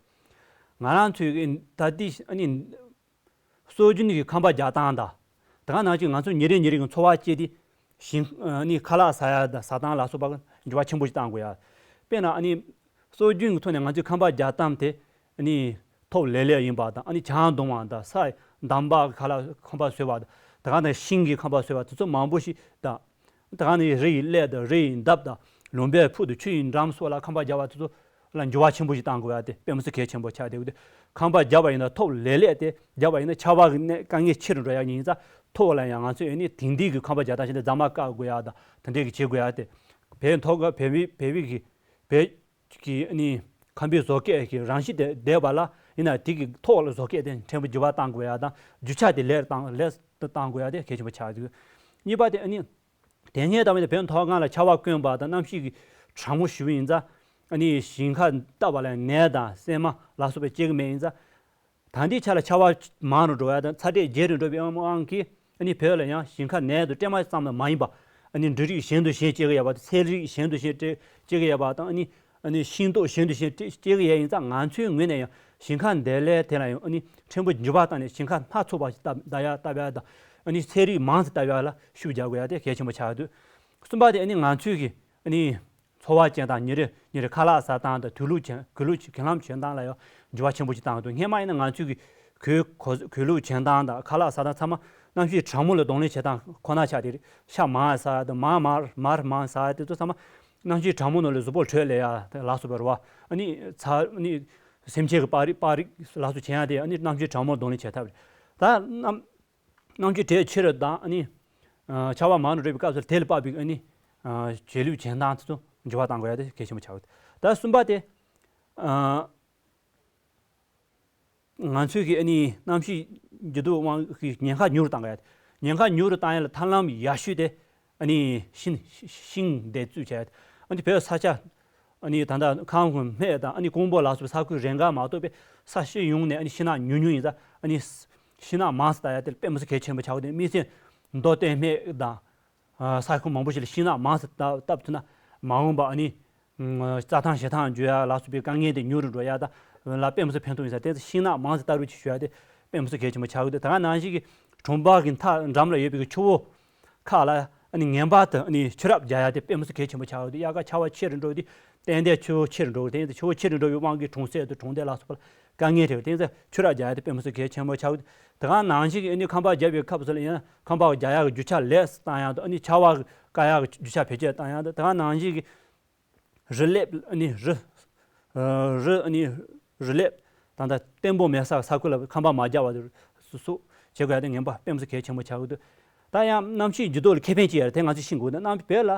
ང་རང་ཚོས་ཀྱི་ད་ལྟའི་ཨ་ནི་སྲོལ་རྒྱུན་གྱི་ཁང་པ་རྒྱག་སྟངས་དང་། དེ་ག་ནང་བཞིན་ང་ཚོ་ཉིན་རེ་ཉིན་རེ་གི་འཚོ་བ་སྐྱེལ་དུས་ཞིང་ཨ་ནི་ཁ་ལག་ཟ་ཡ་དང་ཟ་སྟངས་ལ་སོགས་པ་འགྱུར་བ་ཆེན་པོ་ཞིག་བཏང་དགོས་ཡ། དཔེར་ན་ཨ་ནི་སྲོལ་རྒྱུན་གྱི་ཐོག་ནས་ང་ཚོས་ཁང་པ་རྒྱག་སྟངས་དེ་ཨ་ནི་ཐོག་ལེབ་ལེབ་ཡིན་པ་དང་ཨ་ནི་གྱང་བརྡུང་བ་དང་ས་ འདམ་བག་གི་ཁ་ལ་ཁང་པ་བཟོས་པ་དང་། དེ་ག་ནང་ཤིང་གི་ཁང་པ་བཟོས་པ་དེ་ཚོ་མང་པོ་ཞིག་དང་། དེ་ག་ནང་རི་ཡི་ཀླད་དང་རི་ཡི་འདབས་དང་ལུང་པའི་ཕུ་དང་ཆུ་ཡི་འགྲམ་སོགས་ལ་ཁང་པ་རྒྱག་པ་དེ་ཚོ་ལ་འགྱུར་བ་ཆེན་པོ་ཞིག་བཏང་དགོས་ཡ་དེ་དཔེ་མི་སྲིད་གལ་ཆེན་པོ་ཆགས་བསྡད་ཡོད། དེ་ཁང་པ་རྒྱབ་པ་ཡིན་ན་ཐོག་ལེ་ལེ་དེ་རྒྱབ་པ་ཡིན་ན་ཆར་པ་གི་གནས་དཀའ་ངལ་ཆེ་རུ་འགྲོ་ཡ་ཡིན་ཙང་། ཐོག་ལ་ཡང་ང་ཚོས་ཨ་ནི་དེང་དུས་ཀྱི་ཁང་པ་རྒྱག་སྟངས་བྱས་ཏེ་རྫ་མ་བཀག་དགོས་ཡ་དང་དེ་འདྲས་ཀྱི་བྱེད་དགོས་ཡ་དེ། བལ་མཐོ་སྒང་བལ་བི་བལ་བི་གི་བལ་གྱི་ཨ་ནི་ཁང་པའི་བཟོ་སྐད་ཀྱི་རང་བཞིན་དེ་བསྡད་པ་ལ་ཡིན་ན་དེ་གི་ཐོག་ལ་བཟོ་སྐད་དེ་ཕྲན་བུ་འགྱུར་བ་གཏང་དགོས་ཡ་དང་རྒྱུ་ཆ་དེ་ལེགས་གཏང་ལེགས་གཏང་དགོས་ཡ་དེ་གལ་ཆེན་པོ་ཆགས་འདུག། གཉིས་པ་དེ་ཨ་ནི། དེ་སྔའི་ལྟ་བུ་ནི་བོད་མཐོ་སྒང་ལ་ཆར་པ་དཀོན་པ་དང་གནམ་གཤིས་ཀྱི་གྲང་མོ་ཞེ་པོ་ཡིན་ཙང་། ཨ་ནི་ཞིང་ཁ་བཏབ་པ་ལ་ནས་དང་སྲན་མ་ལ་སོགས་པའི་སྐྱེ་གི་མེད། ཡིན་ཙང་། ད་ལྟའི་ཆ་ལ་ཆར་པ་མང་རུ་འགྲོ་བ་དང་ཚ་དྲོད་རྒྱས་རུ་འགྲོ་བའི་དབང་གིས། ཨ་ནི་བོད་ལ་ཡང་ཞིང་ཁ་ནས་དང་སྲན་མ་ཙམ་ལ་མ་ཡིན་པ། ཨ་ནི་འབྲུ་རིགས་གཞན་དང་གཞན་སྐྱེ་གི་ཡོད་པ་དང་ཚལ་རིགས་གཞན་དང་གཞན་སྐྱེ་གི་ཡོད་པ་དང་། ཨ་ནི། ཨ་ནི་ཤིང་ཏོག་གཞན་དང་གཞན་སྐྱེ་གི་ཡོད་ཡིན་ཙང་། ང་ཚོའི་ངོས་ནས་ཡང་ཞིང་ཁ་འདི་ལས་དེ་ལ་ཡང་ཨ་ནི་ཕྲན་བུ་འགྱུར་བ་བཏང་ནས་ཞིང་ཁ་སྣ་ཚོགས་པ་ཞིག་བཏབ་བཏབ་ཡ་བཏབ་ཡ་དང་། ཨ་ནི་ཚལ་རིགས་མང་ཙམ་བཏབ་ཡ་ལ་ཤུགས་རྒྱག་དགོས་ཡ་དེ་གལ་ཆེན་པོ་ཆགས་འདུག། གསུམ་པ་དེ་ཨ་ནི་ང་ཚོའི་གི་ཨ་ནི་འཚོ་བ་སྐྱེལ་སྟངས། ཉིན་རེ་ཉིན་རེ་ཁ་ལག་ཟ་སྟངས་དང་དུས་ལུགས་གྱོན་གོས་ལུགས་གྱོན་གོས་ལམ་གྱོན་སྟངས་ལ་ཡང་འགྱུར་བ་ཆེན་པོ་ཞིག་བཏང་འདུག། སྔས་མ་ཡིན་ན་ང་ཚོའི་གི་གོས་གོས་གོས་ལུགས་གྱོན་སྟངས་དང་ཁ་ལག་ཟ་སྟངས་ཚང་མ་གནམ་གཤིས་གྲང་མོ་ལ་གདོང་ལེན་བྱེད་སྟངས་ཁོ་ན་ཆགས་ཏེ། ཤ་མང་ཟ་ཡ་དང་མར་མར་མར་མང་ཟ་ཡ་དེ་ཚོ་ཚང་མ་གནམ་གཤིས་གྲང་མོ་ནང་ལ་གཟུགས་པོ་དྲོད་སླེབས་ཡ་དེ་ལ་སོགས་པ་རེད་བ། ཨ་ནི་ཚ་ཨ་ནི་སེམས་ཅན་གྱི་པགས་རིགས་པགས་རིགས་ལ་སོགས་གྱོན་ཡ་དེ་ཨ་ནི་གནམ་གཤིས་གྲང་མོ་གདོང་ལེན་བྱེད་ཐབས་རེད། ད་གནམ་གནམ་གཤིས་དྲོད་ཆེ་རུ་དང་ཨ་ནི་ཨ་ཆར་པ་མང་རུ་འགྲོ་བའི་སྐབས་སུ་དེ་ལ་དཔག་པའི་ཨ་ནི་ཨ་གོས་ལུགས་གྱོན་སྟངས་དེ་ཚོ་འགྱུར་བ་གཏང་དགོས་ཡ་དེ་གལ་ཆེན་པོ་ཆགས་ཡོད། ད་གསུམ་པ་དེ་ཨ། ང་ཚོས་ཀྱི་ཨ་ནི་གནམ་གཤིས་འགྱུར་ལྡོག་དབང་གིས་ཉེན་ཁ་ཉུང་རུ་བཏང་གི་ཡོད། ཉེན་ཁ་ཉུང་རུ་བཏང་ཡ་ལ་ཐབས་ལམ་ཡག་ཤོས་དེ་ཨ་ནི་ཤིང་ཤིང་འདེབས་འཛུགས་བྱས། ཨ་ནི་བོད་ས་ཆ་ཨ་ནི་ད་ལྟ་ཁམས་ཁུལ་སྨད་དང་ཨ་ནི་ཀོང་པོ་ལ་སོགས་ས་ཁུལ་རེ་འགའ་མ་གཏོགས་པའི་ས་གཞི་ཡོངས་ནས་ཨ་ནི་ཤིང་ནགས་ཉུང་ཉུང་ཡིན་ཙང་། ཨ་ནི་ཤིང་ནགས་མང་ཙམ་བཏབ་ཡ་དེ་དཔེ་མི་སྲིད་གལ་ཆེན་པོ་ཆགས་ཡོད། དེ་མི་ཚེ་མདོ་སྟོད་སྨད་དང་། ས་ཁུལ་མང་པོ་ཞིག་ལ་ཤིང་ནགས་མང་ཙམ་བཏབ་བཏབ་ཐུབ་ན། མ་འོངས་པ་ཨ་ནི་རྩྭ་ཐང་བྱེ་ཐང་འགྱུར་ཡ་ལ་སོགས་པའི་དཀའ་ངལ་དེ་ཉུང་རུ་འགྲོ་ཡ་དང་ལ་དཔེ་མི་སྲིད་ཕན་ཐོགས་ཡིན་ས། དེ་ཚོ་ཤིང་ནགས་མང་ཙམ་བཏབ་རོགས་གྱིས་ཞུ་ཡ་དེ་དཔེ་མི་སྲིད་གལ་ཆེན་པོ་ཆགས་ཀྱི་འདུག། ད་ག་ནང་བཞིན་གྱི་གྲོང་པ་གི་མཐའ་འགྲམ་ལ་ཡོད་པའི་ཆུ་བོ་ཁག་ལ་ཨ་ནི་ངེས་པར་དུ་ཨ་ནི་ཆུ་རགས་རྒྱག་ཡ་དེ་དཔེ་མི་སྲིད་གལ་ཆེན་པོ་ཆགས་ཀྱི་འདུག། དབྱར་ཁ་ཆར་པ་ཆེ་རུ་འགྲོ་དུས་ཏན་ཏན་ཆུ་བོ་ཆེ་རུ་འགྲོ་གི། དེ་ཡིན་ཙང་ཆུ་བོ་ཆེ་རུ་འགྲོ་བའི་དབང་གིས་གྲོང་གསེབ་དང་གྲོང་རྡལ་ལ་སོགས་པ་ལ་དཀའ་ངལ་འཕྲད་ཀྱི། དེ་ཡིན་ཙང་ཆུ་རགས་རྒྱག་ཡ་དེ་དཔེ་མི་སྲིད་གལ་ཆེན་པོ་ཆགས་ཀྱི་འདུག། དེ་ག་ནང་བཞིན་གྱི་ཨ་ནི་ཁང་པ་རྒྱབ་པའི་སྐབས་སུ་ལ་ཡང་ཁང་པ་རྒྱག་ཡག་གི་རྒྱུ་ཆ་ལེགས་སུ་བཏང་ཡག་དང་། ཨ་ནི་ཆར་པ་བཀག་ཡག་གི་རྒྱུ་ཆ་བེད་སྤྱོད་བཏང་ཡག་དང་། དེ་ག་ནང་བཞིན་གྱི་རི་ལེབ་ཨ་ནི་རི་རི་ཨ་ནི་རི་ལེབ་ད་ལྟ་བརྟན་པོ་མེད་ས་ས་ཁུལ་ལ་ཁང་པ་མ་རྒྱག་པ་སོགས་བྱེད་དགོས་ཡ་དེ་ངེས་པ་དཔེ་མི་སྲིད་གལ་ཆེན་པོ་ཆགས་ཀྱི་འདུག། ད་ཡང་གནམ་གཤིས་འགྱུར་ལྡོག་ལ་ཁེ་ཕན་ཅི་ཡོད་རེད་དེ་ང་ཚོས་ཤེས་དགོས་འདུག། གནམ་བོད་ལ་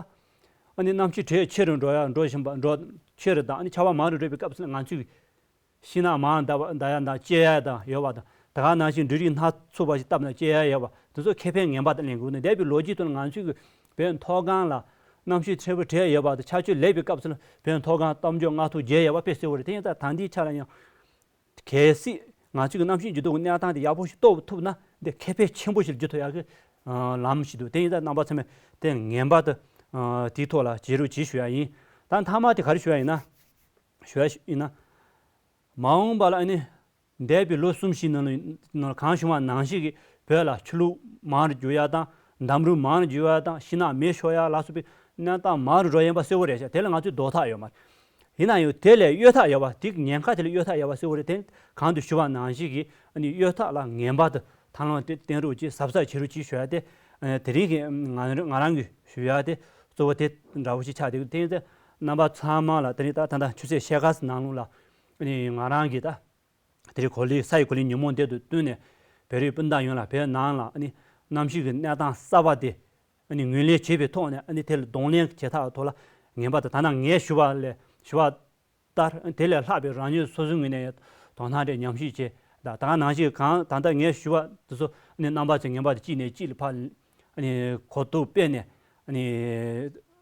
ཨ་ནི་གནམ་གཤིས་དྲོད་ཆེ་རུ་འགྲོ་ཡ་འགྲོ་བཞིན་པ་འགྲོ་ཆེ་རུ་དང་། ཨ་ནི་ཆར་པ་མང་རུ་འགྲོ་བའི་སྐབས་སུ་ང་ཚོས་ཤིང་ནགས་མང་འདབ་འདབ་ཡ་དང་སྐྱེ་ཡ་དང་ཡོད་པ་དང་། དེ་ག་ནང་བཞིན་འབྲུ་རིགས་སྣ་ཚོགས་པ་ཞིག་བཏབ་ན་སྐྱེ་ཡ་ཡོད་པ་དེ་ཚོ་ཁེ་ཕན་ངེས་པར་དུ་ལེན་དགོས་ནས། འདས་པའི་ལོ་རྒྱུས་ཐོག་ལ་ང་ཚོའི་གི་བོད་མཐོ་སྒང་ལ་གནམ་གཤིས་ཆེན་པོ་དྲོད་ཡོད་པ་དང་ཆར་ཆུ་ལེགས་པའི་སྐབས་སུ་ལ་བོད་མཐོ་སྒང་གཏམ་རྒྱུད་སྔ་ཐོག་རྒྱས་ཡོད་པ་དཔེ་གསལ་པོ་རེད། དེ་ཡིན་ཙང་ད་ལྟའི་ཆ་ལ་ཡང་གལ་སྲིད་ང་ཚོའི་གི་གནམ་གཤིས་འགྱུར་ལྡོག་གི་གནས་སྟངས་དེ་ཡག་པོ་ཞིག་རྟོགས་ཐུབ་ན་འདི་ཁེ་ཕན་ཆེན་པོ་ཞིག་འགྱུར་ཐུབ་ཡག་གི་ལམ་ཞིག་འདུག། དེ་ཡིན་ཙང་རྣམ་པ་ཚང་མས་དེ་ངེས་པར་དུ་དེའི་ཐོག་ལ་བྱེད་རོགས་གྱིས་ཞུ་ཡ་ཡིན། ད་མཐའ་མ་དེ་ག་རེ་ཞུ་ཡ་ཡིན་ན། ཞུ་ཡ་ཡིན་ན། མ་འོངས་པ་ལ་ཨ་ནི་འདས་པའི་ལོ་གསུམ་བཞིའི་ནང་ལ་ནང་གང་བྱུང་བ་ནང་བཞིན་གྱི་བོད་ལ་ཆུ་ལོག་མང་རུ་འགྱུར་ཡ་དང་འདམ་རུད་མང་རུ་འགྱུར་ཡ་དང་ཤིང་ནགས་མེ་ཤོར་ཡ་ལ་སོགས་པའི་གནས་སྟངས་མང་རུ་འགྲོ་ཡིན་པ་གསལ་པོ་རེད་ཤག། དེ་ལ་ང་ཚོས་ཟློག་ཐབས་ཡོད་མ་རེད། ཡིན་ན་ཡང་དེ་ལས་གཡོལ་ཐབས་ཡོད་པ། དེ་ཉེན་ཁ་དེ་ལས་གཡོལ་ཐབས་ཡོད་པ་གསལ་པོ་རེད། དེ་གོང་དུ་ཞུ་བ་ནང་བཞིན་གྱི་ཨ་ནི་གཡོལ་ཐབས་ལ་ངེས་པར་དུ་ཐབས་ལམ་དེ་བསྟེན་རོགས་གྱིས། གཟབ་གཟབ་བྱེད་རོགས་གྱིས་ཞུ་ཡ་དེ་དེ་རིང་གི་ང་ང་རང་གི་ཞུ་ཡ་དེ་གཙོ་བོ་དེ་འདྲ་བོ་ཞིག་ཆགས་བསྡད་ཀྱི་འདུག། དེ་ཡིན་ཙང་རྣམ་པ་ཚང་མ་ལ་དེ་རིང་ད་ད་ལྟ་ཆུ་ཚོད་ཕྱེད་ཀ་ཙམ་ནང་ལོགས་ལ་ཨ་ནི་ང་རང་གིས་ད། དེ་རིང་གོ་ལའི་ས་ཡི་གོ་ལའི་ཉིན་མོ་འདི་དང་བསྟུན་ནས་བོད་རིགས་སྤུན་ཟླ་ཡོངས་ལ་བོད་ནང་ལ་ཨ་ནི་གནམ་གཤིས་ཀྱི་གནས་སྟངས་གསར་པ་དེ་ཨ་ནི་ངོས་ལེན་བྱེད་པའི་ཐོག་ནས་ཨ་ནི་དེ་ལ་གདོང་ལེན་བྱེད་ཐབས་ཐོག་ལ་ངེས་པར་དུ་ད་ནང་ངས་ཞུ་བ་ལས་ཞུ་བ་ལྟར་དེ་ལས་ལྷག་པའི་རང་ཉིད་སོ་སོའི་ངོས་ནས་དོ་སྣང་དང་ཉམས་ཞིབ་བྱེད། ད་ད་ག་ནང་བཞིན་གང་ད་ལྟ་ངས་ཞུ་བ་དེ་ཚོ་ཨ་ནི་རྣམ་པ་ཚོས་ངེས་པར་དུ་གཅིག་ནས་གཅིག་ལ་ཕར་ཨ་ནི་གོ་རྟོགས་སྤེལ་ནས་ཨ་ནི་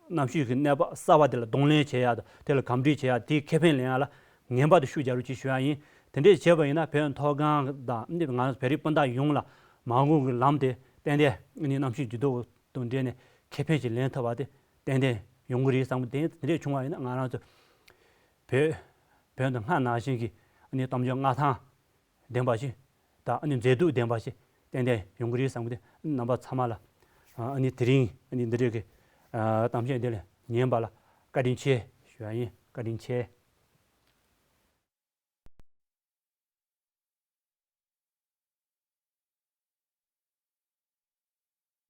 གནམ་གཤིས་ཀྱི་གནས་བབ་གསར་བ་དེ་ལ་གདོང་ལེན་བྱེད་ཡག་དང་དེ་ལ་གོམས་འདྲིས་བྱེད་ཡག་དེའི་ཁེ་ཕན་ལེན་ཡག་ལ་ངེས་པར་དུ་ཤུགས་རྒྱག་རོགས་གྱིས་ཞུ་ཡག་ཡིན། དེ་འདྲས་བྱས་པ་ཡིན་ན་བོད་མཐོ་སྒང་དང་ཨ་ནི་ང་བོད་རིགས་སྤུན་ཟླ་ཡོངས་ལ་མ་འོངས་ཀྱི་ལམ་དེ་ཏན་ཏན་ཨ་ནི་གནམ་གཤིས་འགྱུར་ལྡོག་དང་འབྲེལ་ནས་ཁེ་ཕན་ཞིག་ལེན་ཐུབ་པ་དེ་ཏན་ཏན་ཡོང་གི་རེད་བསམ་གི། དེ་དེ་འདྲས་བྱུང་བ་ཡིན་ན་ང་རང་ཚོ་བོད་བོད་དུ་སྔར་ནང་བཞིན་གྱི་ཨ་ནི་གཏམ་རྒྱུད་མངའ་ཐང་ལྡན་པ་ཞིག་དང་ཨ་ནི་མཛེས་སྡུག་ལྡན་པ་ཞིག་ཏན་ཏན་ཡོང་གི་རེད་བསམ་གི། དེ་རྣམ་པ་ཚང་མ་ལ་ཨ་ནི་དེ་རིང་ཨ་ནི་འདི་འདྲས་ཀྱི་གཏམ་བཤད་འདི་ལ་ཉན་པ་ལ་བཀའ་དྲིན་ཆེ་ཞུ་ཡག་ཡིན། བཀའ་དྲིན་ཆེ།